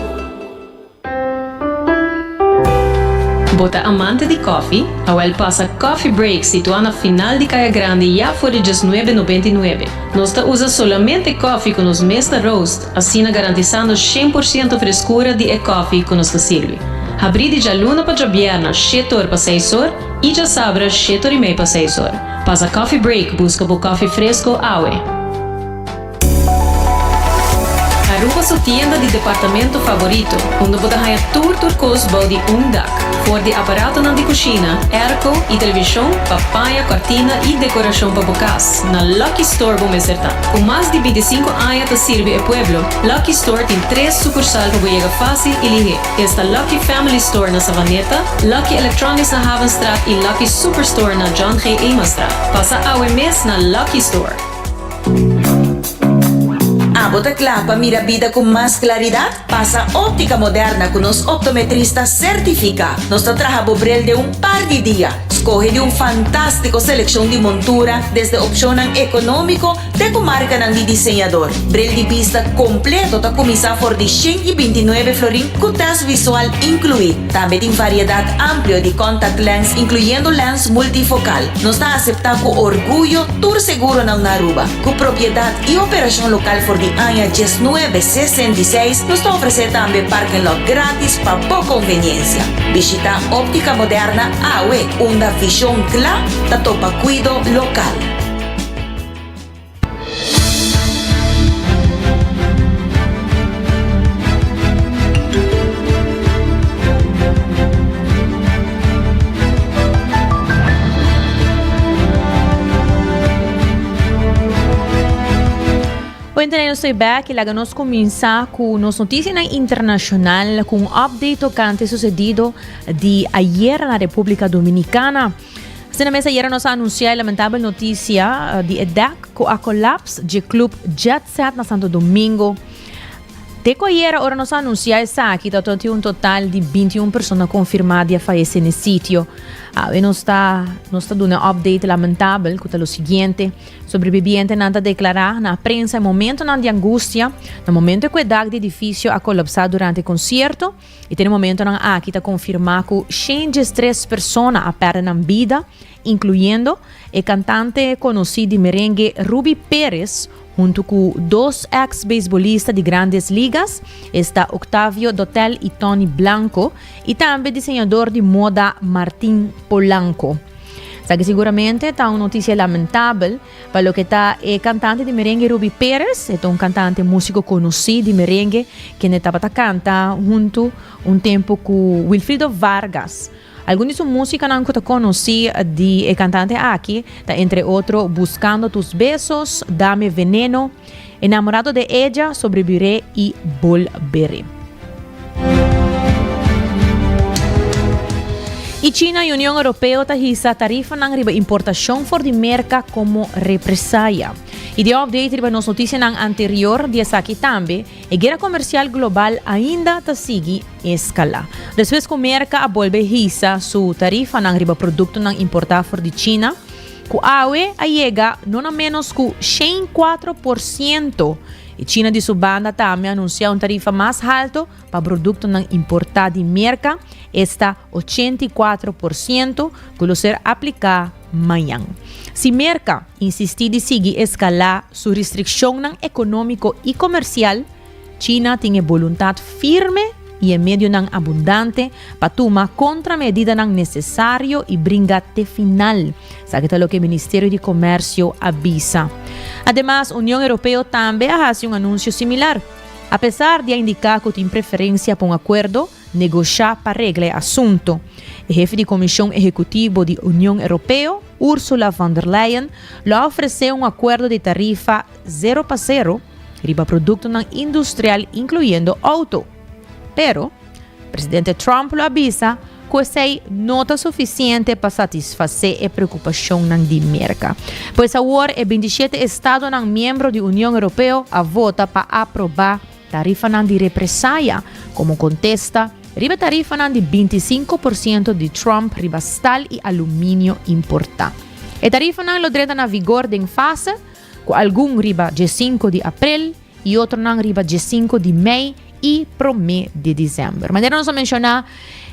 Bo ta amante di koffie? Awel pasa Coffee Break situá na final di Kaya Grandi ya for di diesnuebe nobenta i nuebe. Nos ta usa solamente koffie ku nos mes ta roast, asina garantisando 100% freskura di e koffie ku nos ta sirbi. Habrí di djaluna pa djabièrna shete or pa seis or i djasabra shete or i mei pa seis or. Pasa Coffee Break buska bo koffie fresko awe. Aruba su tienda di departamento favorito, unda bo ta haña tur tur kos bou di un dak. For di aparatonan di kushina, airco i televishon pa paña, kòrtina i dekorashon pa bo kas, na Lucky Store bo mester ta. Ku mas di bintisinku aña ta sirbi e pueblo, Lucky Store tin tres sukursal pa bo yega fásil i lihé. Esta Lucky Family Store na Savaneta, Lucky Electronics na Havenstraat i Lucky Superstore na John G. Emastraat. Pasa awe mes na Lucky Store! Abo ta kla pa mira bida ku mas klaridat? Pasa Óptica Moderna ku nos optometrista sertifiká. Nos ta traha bo bril den un par di dia. Skohe di un fantástiko selekshon di montura, desde opshonnan ekonómiko te ku markanan di diseñador. Bril di bista kompleto ta kuminsá for di 129 florin ku tèst visual inkluí. Tambe tin variedat amplio di contact lens inkluyendo lens multifokal. Nos ta aseptá ku orguyo tur seguronan na Aruba. Ku propiedat i operashon lokal for di aña 1966, nos ta ofresé tambe parking lot grátis pa bo konveniensia. Bishitá Óptica Moderna awe, unda vishon kla ta topa kuido lokal. Oyentenan nos estoy back y laga nos cuminsa cu nos noticianan internacional cu un update tocante sucedido di ayer na Republica Dominicana. Asina mes ayera nos a anuncia e lamentabel noticia di e dek cu a collapse dje club Jet Set na Santo Domingo. Te cu ayera ora nos a anuncia esaki ta tin un total di 21 persona confirma di a fayece n'e sitio. Awe nos ta nos ta duna e update lamentabel cu ta lo siguiente. Sobrebibientenan ta declara na prensa e momentonan di angustia na momento cu e dak di edificio a colapsa durante e concierto. I te e momentonan aki ta konfirmá ku 113 persona a pèrdè nan bida, inkluyendo e kantante konosí di merengue Rubby Pérez huntu ku dos eks beisbolista di Grandes Ligas, esta Octavio Dotel i Tony Blanco, i tambe diseñador di moda Martin Polanco. Esaki siguramente ta un notisia lamentabel. Pa loke ta e kantante di merengue Ruby Perez, e ta un kantante músiko konosí di merengue kende tabata kanta huntu un tempu ku Wilfrido Vargas. Algun di su músikanan ku ta konosí di e kantante aki ta entre otro Buscando tus besos, Dame veneno, Enamorado de ella, Sobreviviré i Volveré. I China i Union Europeo ta hisa tarifanan riba importashon for di Merka komo represaya. I di update riba nos notisianan anterior di esaki tambe, e guera komersial global ainda ta sigui eskala. Despues ku Merka a bolbe hisa su tarifanan riba produktonan importá for di China, ku awe a yega no na ménos ku 104%. I China di su banda tambe a anunsiá un tarifa mas halto pa produktonan importá di Merka, esta 84%, ku lo ser apliká mañan. Si Merka insistí di sigui eskalá su restrikshonnan ekonómiko i komersial, China tin e boluntat firme i e medionan abundante pa tuma kontramedidanan nesesario i bringa te final. Esaki ta loke Ministerio di Komersio a bisa. Ademas, Union Europeo tambe a hasi un anunsio similar. Apesar di a indiká ku tin preferensia pa un akuerdo, negoshá pa regla e asuntu. E hefe di Komishon Ehekutivo di Union Europeo, Ursula von der Leyen, lo a ofresé un akuerdo di tarifa zero pa zero riba produktonan industrial inkluyendo outo. Pero, presidente Trump lo a bisa ku esei no ta sufisiente pa satisfasé e preokupashonnan di Merka. Pues awor e 27 estadonan miembro di Union Europeo a vota pa aprobá tarifanan di represaya komo kontesta riba tarifanan di 25% di Trump riba stal i aluminio importá. E tarifanan lo drenta na vigor den fase, ku algun riba 5 di aprel i otronan riba 5 di mei. i promé di desèmber. Manera nos a menshoná,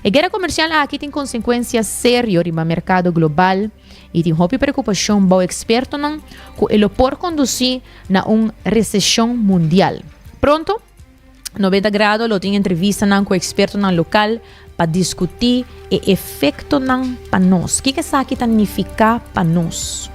e guera komersial aki tin konsekuensia serio riba merkado global i tin hopi preokupashon bou ekspertonan ku e lo por kondusí na un reseshon mundial. Pronto, 90 Grado lo tin entrevistanan ku ekspertonan lokal pa diskutí e efektonan pa nos. Kiko esaki ta nifiká pa nos?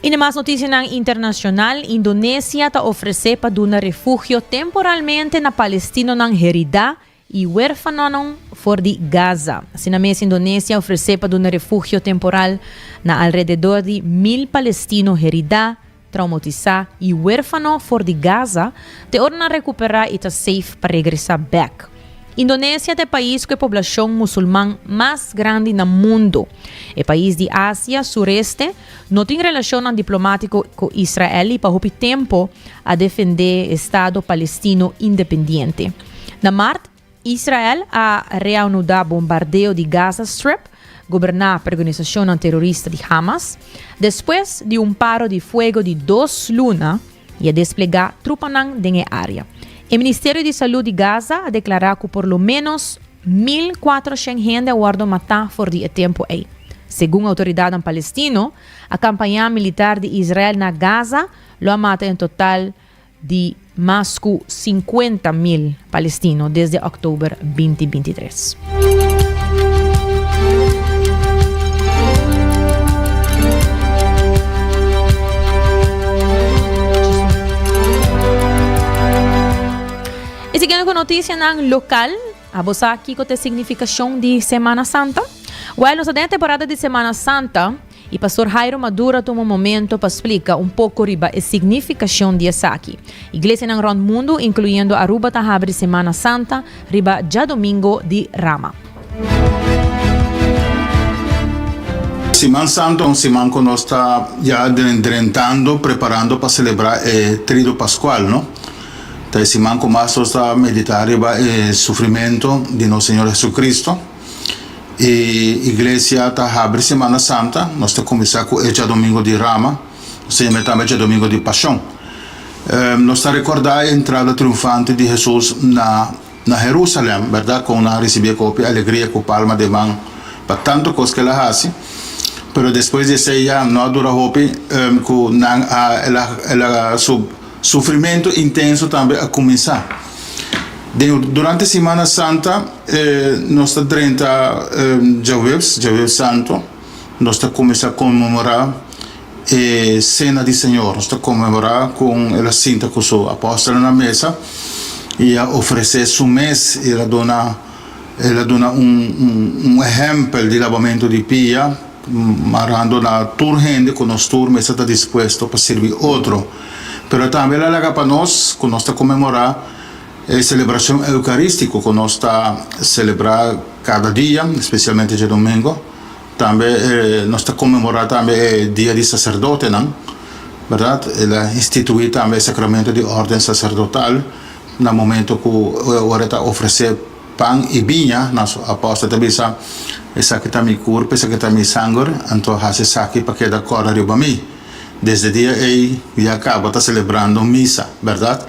I na mas notisianan internashonal, Indonesia ta ofresé pa duna refugio temporalmente na palestinonan heridá i huérfanonan for di Gaza. Asina mes Indonesia a ofresé pa duna refugio temporal na alrededor di mil palestino heridá, traumatisá i huérfano for di Gaza te ora nan rekuperá i ta safe pa regresá bèk. Indonesia ta e pais ku e poblashon musulman mas grandi na mundu. E pais di Asia sureste no tin relashonnan diplomátiko ku Israel i pa hopi tempu a defendé estado palestino independiente. Na mart, Israel a reanudá bombardeo di Gaza Strip, goberná pa organisashonnan terorista di Hamas, despues di un paro di fuego di dos luna i a desplegá trupanan den e área. E Ministerio di Salú di Gaza a deklará ku por lo ménos 1400 hende a wòrdu matá for di e tempu ei. Segun outoridatnan palestino, a kampañá militar di Israel na Gaza lo a mata en total di mas ku 50 mil palestino desde òktober 2023. I siguiendo ku notisianan lokal, abo sa kiko ta e signifikashon di Semana Santa? Wèl, nos ta den e temporada di Semana Santa. I Pastor Jairo Maduro a tuma un momento pa splika un poko riba e signifikashon di esaki. Iglesianan rònt mundu, inkluyendo Aruba ta habri Semana Santa riba djadomingo di Rama. Siman Santo un siman ku nos ta ya drentando, preparando pa selebrá e Trido Paskual, no? Ta e siman ku mas nos ta meditá riba e sufrimentu di nos Señor Jesucristo. E iglesia ta habri Semana Santa, nos ta kuminsá ku e djadomingo di Rama, nos ta yama tambe djadomingo di Pashon. Nos ta rekordá e entrada triunfante di Hesus na na Herusalèm, bèrdat? Kon nan a risibié ku hopi alegria, ku palma den man pa tantu kos ku el a hasi. Pero despues di esei ya no a dura hopi ku nan a el a el a su Sufrimentu intenso tambe a kuminsá. Den durante Simana Santa nos ta drenta djaweps, djaweps santu, nos ta kuminsá konmemorá e Sena di Señor. Nos ta konmemorá kon el a sinta ku su apòstelnan na mesa i a ofresé su mes i el a duna el a duna un un ehèmpel di labamentu di pia. Marando na tur hende ku nos tur mester ta dispuesto pa sirbi otro. Pero tambe el a laga pa nos ku nos ta konmemorá e selebrashon eukarístiko ku nos ta selebrá kada dia, spesialmente djadumingu. Tambe nos ta konmemorá tambe e dia di saserdotenan, bèrdat? El a instituí tambe e sakramento di órden saserdotal na momento ku ora e ta ofresé. Pan i biña, na su apòstel ta bisa, Esaki ta mi kurpo, esaki ta mi sanger, anto hasi esaki pa keda kòrda riba mi. Desde dia ei ya kaba ta selebrando misa, bèrdat?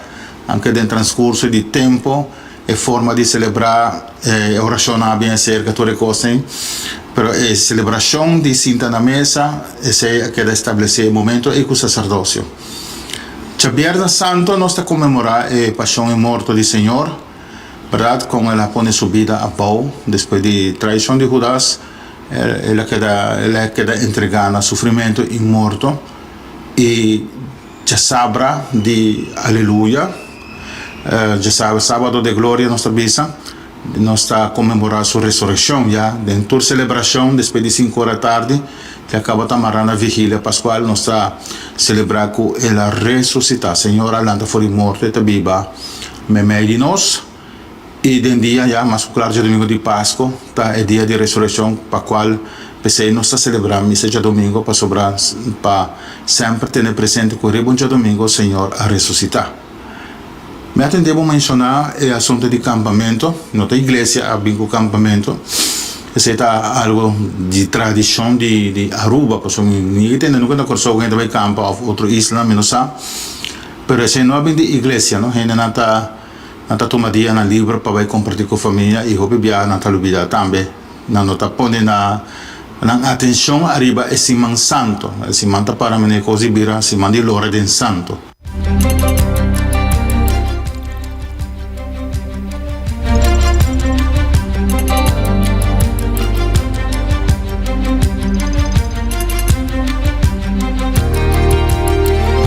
Anke den transkurso di tempu e forma di selebrá e orashonnan a bin aserka tur e kosnan, pero e selebrashon di sinta na mesa, esei a keda establesé e momento ei ku saserdosio. Djabièrnè Santu nos ta konmemorá e pashon i morto di Señor. Berdad con el a pone su bida abao despues di traicion di Judas, el a keda el a keda entrega na sufrimento y morto y djasabra di Aleluya, djasabra Sabado de Gloria nos ta bisa, nos ta conmemora su resurreccion ya den tur celebracion despues di cinco ora tardi te a caba ta mara na vigilia pascual nos ta celebra cu el a resucita, Señor a lanta for di morto e ta biba. Meimei di nos, i den dia ya mas ku klar djadumingu di Pasko ta e dia di resurekshon pa kual p'esei nos ta selebrá misa djadumingu pasobra pa semper tene presente ku riba un djadumingu Señor a resusitá. Mi a tende bo menshoná e asuntu di kampamentu, no ta iglesia a bin ku kampamentu, esei ta algu di tradishon di Aruba pasobra mi ni tende nunka na Kòrsou ku hende bai kampa òf otro isla mi no sa. Pero esei no a bin di iglesia, no. Hendenan ta nan ta tuma dianan liber pa bai kompartí ku famia i hopi biaha nan ta lubidá tambe. Nan no ta pone na nan atenshon ariba e siman santu. E siman ta para manera kos di bira siman di lora den santu.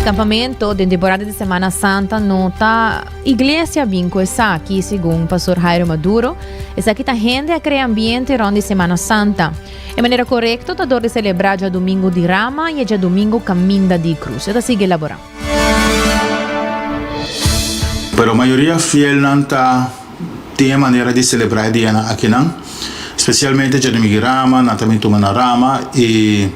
Campamento den temporada di Semana Santa no ta iglesia bin cu esaki, segun Pastor Jairo Maduro. Esaki ta hende a crea ambiente rond di Semana Santa. E manera korekto ta dor di selebrá djadumingu di Rama i e djadumingu Kaminda di Krus. E ta sigui elaborá. Pero mayoria fielnan ta tin e manera di selebrá e dianan akinan, spesialmente djadumingu di Rama, nan ta bin tuma na Rama i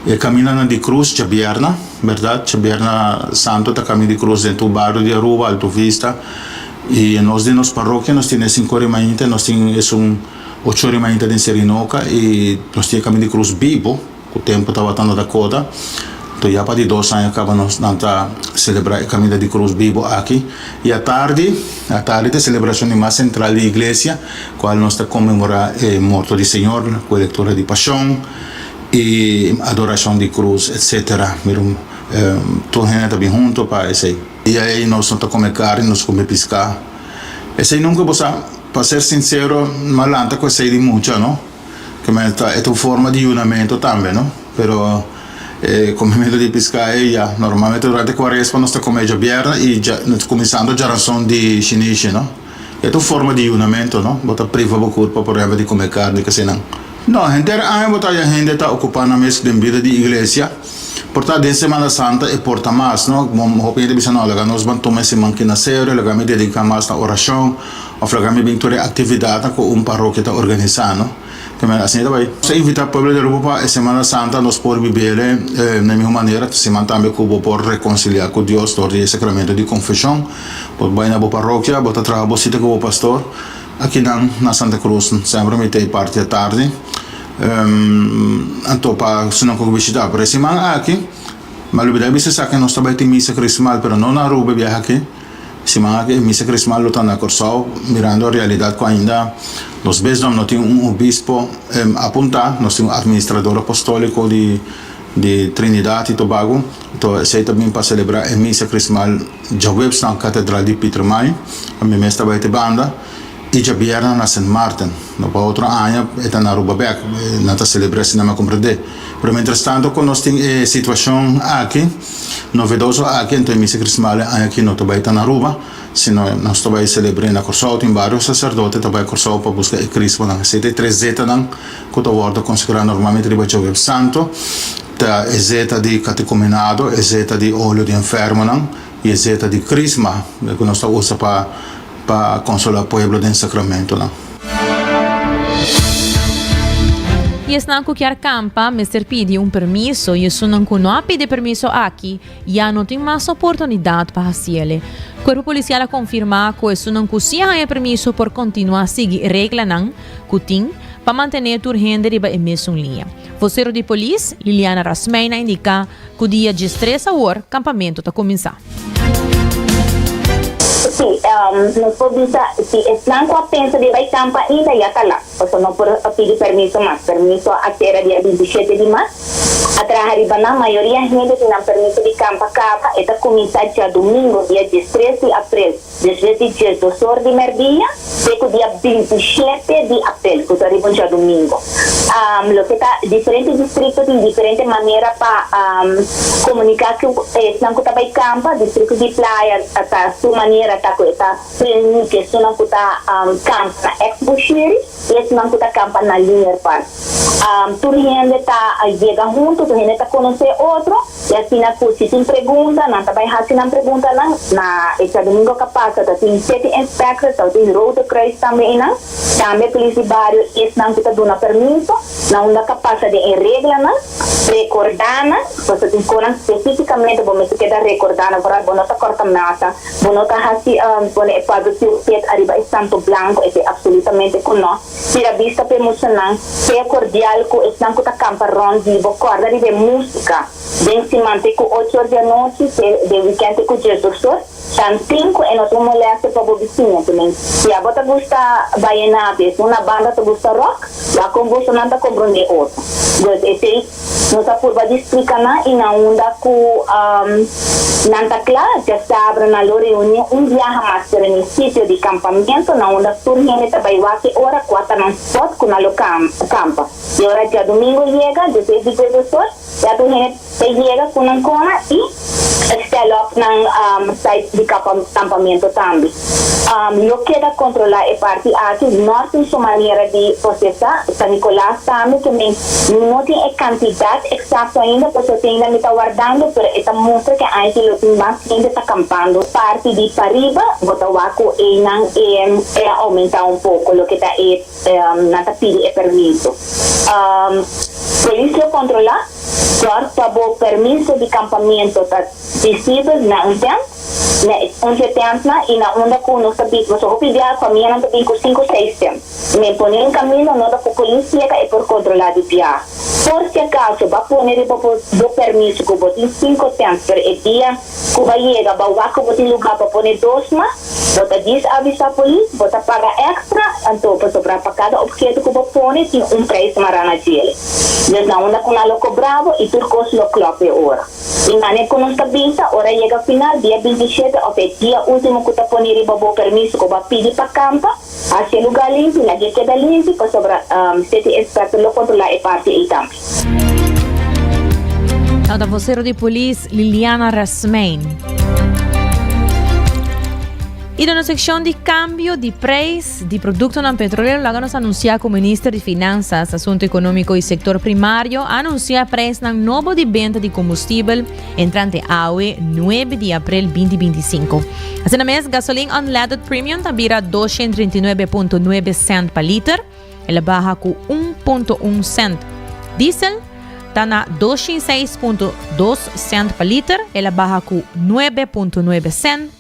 e kamindanan di Krus djabièrna, bèrdat? Djabièrna Santu ta kaminda di Krus den tur bario di Aruba, Alto Vista, i nos den nos parokia nos tin e sinkor i mainta, nos tin esun. Ocho ora mainta den Serinoka i nos tin e Kaminda di Krus bibo, ku tempu tabata na Dakota. Anto ya pa di dos aña kaba nos nan ta selebrá e Kaminda di Krus bibo aki. I atardi, atardi ta e selebrashon di mas sentral di iglesia, kual nos ta konmemorá e morto di Señor ku e lektura di Pashon i adorashon di krus etsetera. Mira tur hende ta bin hunto pa esei. Dia ei nos no ta kome karni, nos kome piská. Esei nunka bo sa. Pa ser sincero, m'a lanta cu esey di mucha, no? Ke men ta, e ta un forma di yunamento tambe, no? Pero e comemento di pisca ey ya, normalmente durante cuaresma nos ta come djabièrnè y dja, cuminsando djaranson di shinishi, no? E ta un forma di yunamento, no? Bo ta priva bo curpa, por ehempel, di come carni, kesenan. No, henter aña bo ta haya hende ta ocupa nan mes den bida di iglesia. Por ta den Semana Santa e por ta mas, no? Hopi hende bisa, no, laga nos ban tuma e siman ki na serio, laga mi dedica mas na oracion, of laga mi bin tur e actividadnan cu un parokia ta organisa, no? Te manera asina ta bay. Nos ta invita pueblo di Aruba pa e Semana Santa nos por bibele na e miho manera, ta siman tambe cu bo por reconcilia cu Dios door di e sacramento di confesion. Bo bay na bo parokia, bo ta traha bo cita cu bo pastor. Akinan na Santa Cruz semper mi ta e parti atardi. Anto pa esnan ku bishita. Pero e siman aki, mi a lubida bisa esaki, nos ta bai tin misa krismal, pero no na Aruba e biaha aki. E siman aki e misa krismal lo ta na Kòrsou, mirando e realidat ku ainda nos bisdom no tin un obispo apuntá, nos tin un administrador apostóliko di di Trinidad i Tobago. Anto esei ta bin pa selebrá e misa krismal djaweps na Katedral di Pietermaai. Mi mes ta bai te banda. I djabièrnè na Sint Maarten. No pa otro aña e ta na Aruba bèk. Nan ta selebrá asina mi a komprendé. Pero mientrastanto ku nos tin e situashon aki, novedoso aki, anto e misa krismal e aña aki no ta bai ta na Aruba, sino nos ta bai selebr'é na Kòrsou. Tin vários saserdote ta bai Kòrsou pa buska e krismanan. Esei ta e tres zetanan ku ta wòrdu konsagrá normalmente riba djaweps santu. Ta e zeta di katekumenado, e zeta di olio di enfermonan i e zeta di krisma ku nos ta usa pa Pa konsolá pueblo den sakramentonan. I esnan ku kier kampa mester pidi un permiso i esunnan ku no a pidi permiso aki ya no tin mas oportunidat pa hasiele. Kuerpo Polisial a konfirmá ku esunnan ku si a haña permiso por kontinuá sigui e reglanan ku tin pa mantené tur hende riba e mesun liña. Vosero di polis, Liliana Rasmijn a indiká Ku dia diestres awor kampamentu ta kuminsá. Sí, nos por bisa si esnan ku a pensa di bai kampa ainda ya ta lat, pasobra no por pidi permiso mas. Permiso a sera dia 27 di mart. A traha riba nan, mayoria hende tin nan permiso di kampa kaba, e ta kuminsá djadumingo dia 13 di aprel. Despues di 12 or di merdia te ku dia 27 di aprel, ku ta riba un djadumingo. Loke ta diferente distrikto tin diferente manera pa komuniká ku esnan ku ta bai kampa. Distrikto di Playa ta su manera ta ku e ta reuní ku esunnan ku ta kampa na Ex Bushiri i esunnan ku ta kampa na Linear Park. Tur hende ta yega huntu, tur hende ta konosé otro. I asina ku si tin pregunta, nan ta bai hasi nan preguntanan. Na e djadumingo ka pasa ta tin seti inspector, ta tin Rode Kruis tambe einan, tambe polis di bario i esnan ku ta duna permiso. na unda ka pasa den e reglanan, rekordá nan, pasobra tin konan spesífikamente bo mester keda rekordá nan, vooral bo no ta kòrta mata, bo no ta hasi pone e barbecue pit ariba e santo blanko, esei absolutamente ku no. Tira bista pa e muchanan, sea kordial ku esnan ku ta kampa rònt di bo, kòrda riba e músika den siman te ku ocho or di anochi, te den wikènt te ku diesdos or. Tantin ku e no ta un molèster pa bo bisiña. Te men, si abo ta gusta bayenato i esun na banda ta gusta ròk, wak kon bosonan ta komprondé otro. Dus esei nos a purba di splika nan i na unda ku nan ta kla, djasabra nan lo reuní un biaha mas pero den e sitio di kampamentu na unda tur hende ta bai wak e ora kua ta nan spòt ku nan lo kampa. I ora djadumingu yega, despues di djesdosor, Ya tur hende ta yega ku nan kona i stel op nan site di kampamento tambe. Lo keda kontrolá e parti aki, nò tin su manera di prosesá. San Nicolas tambe ke men no tin e kantidat eksakto ainda pasobra te ainda mi ta wardando pero e ta mustra ke aña aki lo tin mas hende ta kampando. Parti di pariba bo ta wak ku einan e a oumentá un poko loke ta e. Nan ta pidi e permiso. Polis lo kontrolá dòr pa bo permiso di kampamento ta visibel na un tent, na e un dje tentnan i na unda ku nos ta bisa. Pasobra hopi bia famianan ta bin ku sinku seis tent. Men pone un kamino noda ku polis yega e por kontrolá di bia. Por si akaso bo a pone riba bo permiso ku bo tin sinku tent pero e dia ku bo a yega bo a wak ku bo tin lugá pa pone dos mas, Bo ta djis avisá polis, bo ta paga èkstra, anto pasobra pa kada opheto ku bo pone tin un preis mará na djele. Dus na unda ku nan lo kobra bo i tur kos lo klòp e ora. I mane ku nos ta bisa, ora yega final, dia 27 òf e dia último ku ta pone riba bo permiso ku bo a pidi pa kampa, hasi e lugá limpi, lag'é keda limpi, pasobra City Inspector lo kontrolá e parti ei tambe. Tabata vocero di polis Liliana Rasmijn. Y den nos seccion di cambio di prijs di productonan petrolero, laga nos anuncia cu Minister di Finanzas, Asunto Economico y Sector Primario a anuncia prijsnan nobo di benta di combustibel entrante awe 9 di april 2025. Asina mes, gasolin unleaded premium ta bira 239.9 cent pa liter. El a baha ku un punto un sènt. Diesel ta na 206.2 sènt pa liter, el a baha ku 9.9 sènt.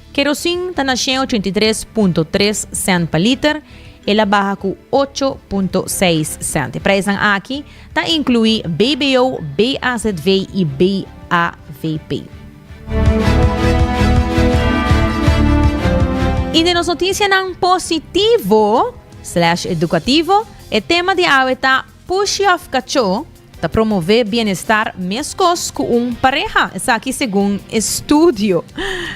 Kerosin ta na 183.3 sènt pa liter, el a baha ku 8.6 sènt. E preisnan aki ta inkluí BBO, BAZV i BAVP. I den nos notisianan positivo slash edukativo, e tema di awe ta Pushi òf kachó ta promové bienestar meskos ku un pareha, esaki segun estudio.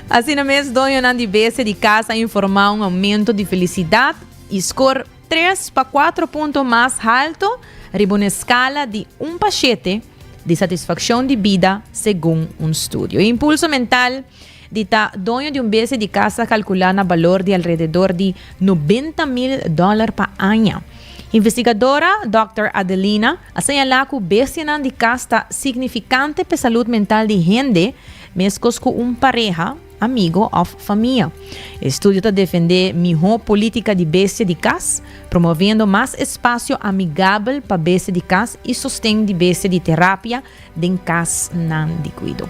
Asina mes doñonan di bestia di kas a informá un oumento di felisidat i skor tres pa kuatro punto mas halto riba un eskala di un pa shete di satisfakshon di bida segun un studio. E impulso mental di ta doño di un bestia di kas ta kalkulá na balor di alrededor di 90.000 dòler pa aña. Investigadora Dòkter Adelina a señalá ku bestianan di kas ta signifikante p'e salud mental di hende meskos ku un pareha, amigo òf famia. E estudio ta defendé mihó polítika di bestia di kas, promoviendo mas espasio amigabel pa bestia di kas i sosten di bestia di terapia den kasnan di kuido.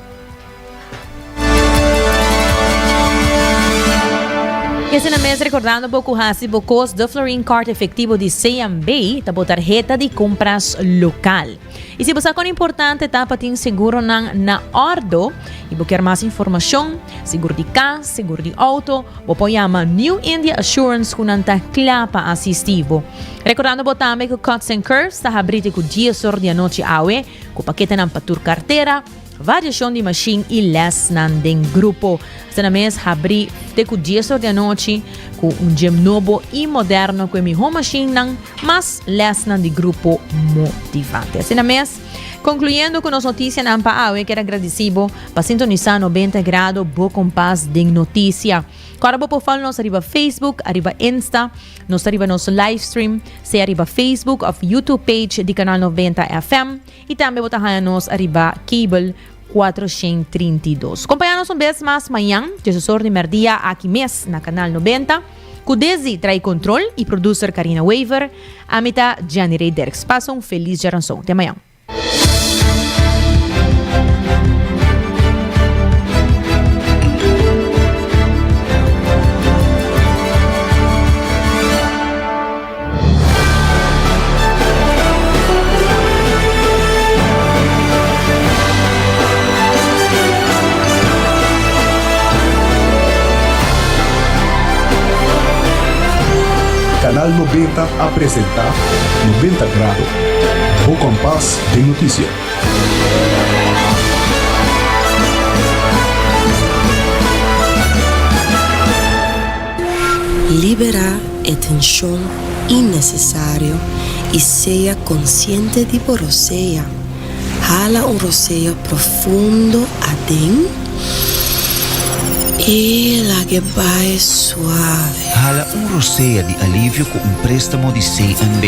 I asina mes rekordando bo ku hasi bo kos de Florin Card efektivo di CMB ta bo tarheta di kompras lokal. I si bo sa kon importante ta pa tin seguronan na òrdo i bo kier mas informashon, seguro di kas, seguro di outo, bo por yama New India Assurance ku nan ta kla pa asisti bo. Rekordando bo tambe ku Cuts and Curves ta habri te ku dies or di anochi awe ku paketenan pa tur kartera, Variashon di mashin i lèsnan den grupo. Asina mes habrí te ku dies or di anochi ku un gym nobo i moderno ku e mihó mashinnan mas lèsnan di grupo motivante. Asina mes, konkluyendo ku nos notisianan pa awe, kier a gradisí bo pa sintonisá 90 Grado Bo Kompas den Notisia. Kòrda bo por follow nos ariba Facebook, ariba Insta, nos ta riba nos livestream, sea riba Facebook òf YouTube page di Kanal 90 FM. I tambe bo ta haña nos ariba cable 432. Kompañá nos un bes mas mañan, djesosor di mèrdia aki mes na Kanal 90. Cu Desi trae control y producer Carina Wever, ami ta Gianni Rey Derks. Pasa un feliz djaranson. Te mañan. Canal 90 a presenta 90 Grado, bo kompas den notisia. Liberá e tenshon innesesario i sea konsiente di bo rosea. Hala un rosea profundo aden i lag'e bai suave. Hala un rosea di alivio ku un préstamo di CNB.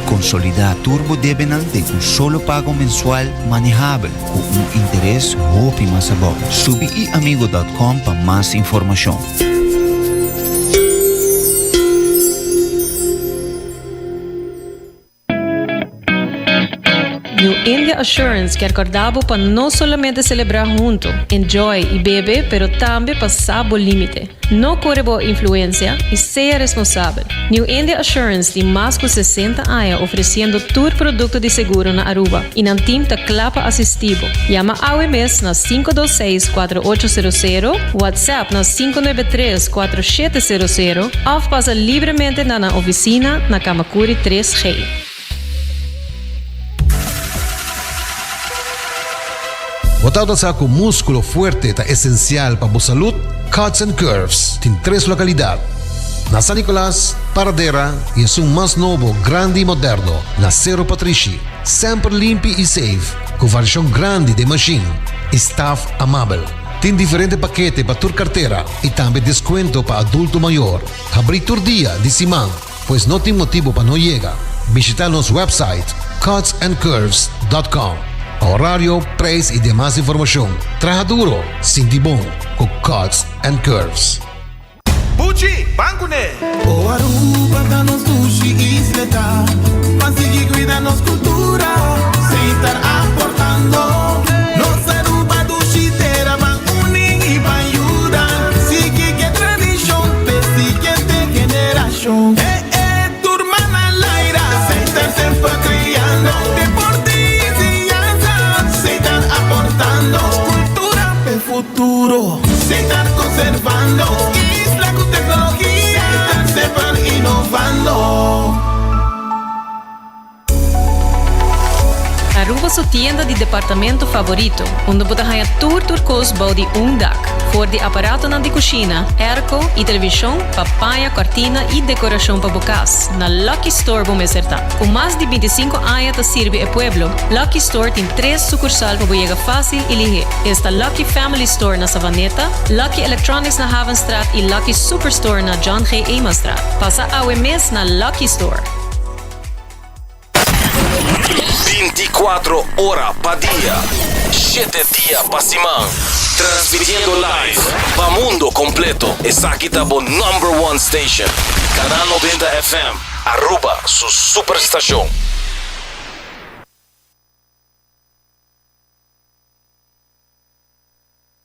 Konsolidá tur bo debenan den un solo pago mensual manehabel ku un interes hopi mas abou. Subi iamigo dòt kòm pa mas informashon. New India Assurance kier corda bo pa no solamente celebra hunto, enjoy y bebe, pero tambe pa sa bo limite. No core bo influencia y sea responsabel. New India Assurance tin mas cu 60 aña ofreciendo tur producto di seguro na Aruba y nan team ta cla pa asisti bo. Yama awe mes na 526 4800, WhatsApp na 593 4700 of pasa libremente na nan oficina na Camacuri 3G. Bo tabata sa ku múskulo fuerte ta esensial pa bo salud? Cuts and Curves tin tres lokalidat, na San Nicolas, Paradera i esun mas nobo, grandi i moderno na Sero Patrishi. Semper limpi i safe, ku variashon grandi den mashin i staf amabel. Tin diferente pakete pa tur kartera i tambe deskuento pa adulto mayor. Habrí tur dia di siman. Pues no tin motibo pa no yega. Bishita nos website cutsandcurves.com pa horario, prijs y demas informacion. Traha duro, sinti bon cu Cuts and Curves. Buchi, ban kuné! O Aruba ta nos dushi isleta, Ban sigui cuida nos cultura, Setar aportando. Nos Aruba dushi tera, Ban uni y ban yuda, Sigui ke tradicion p'e siguiente generacion. Eh eh, tur man al aire, Setar semper creando, Deporte y enseñanza, Setar aportando, Cultura p'e futuro, Setar conservando, Isla cu tecnologia, Setar semper innovando. Aruba su tienda di departamento favorito, unda bo ta haña tur tur kos bou di un dak. For di aparatonan di kushina, airco i televishon pa paña, kòrtina i dekorashon pa bo kas, na Lucky Store bo mester ta. Ku mas di bintisinku aña ta sirbi e pueblo, Lucky Store tin tres sukursal pa bo yega fásil i lihé. Esta Lucky Family Store na Savaneta, Lucky Electronics na Havenstraat i Lucky Superstore na John G. Emastraat. Pasa awe mes na Lucky Store! 24 ora pa dia, shete dia pa siman. Transmitiendo live pa mundo completo. Esaki ta bo number one station. Canal 90 FM, Aruba su superstacion.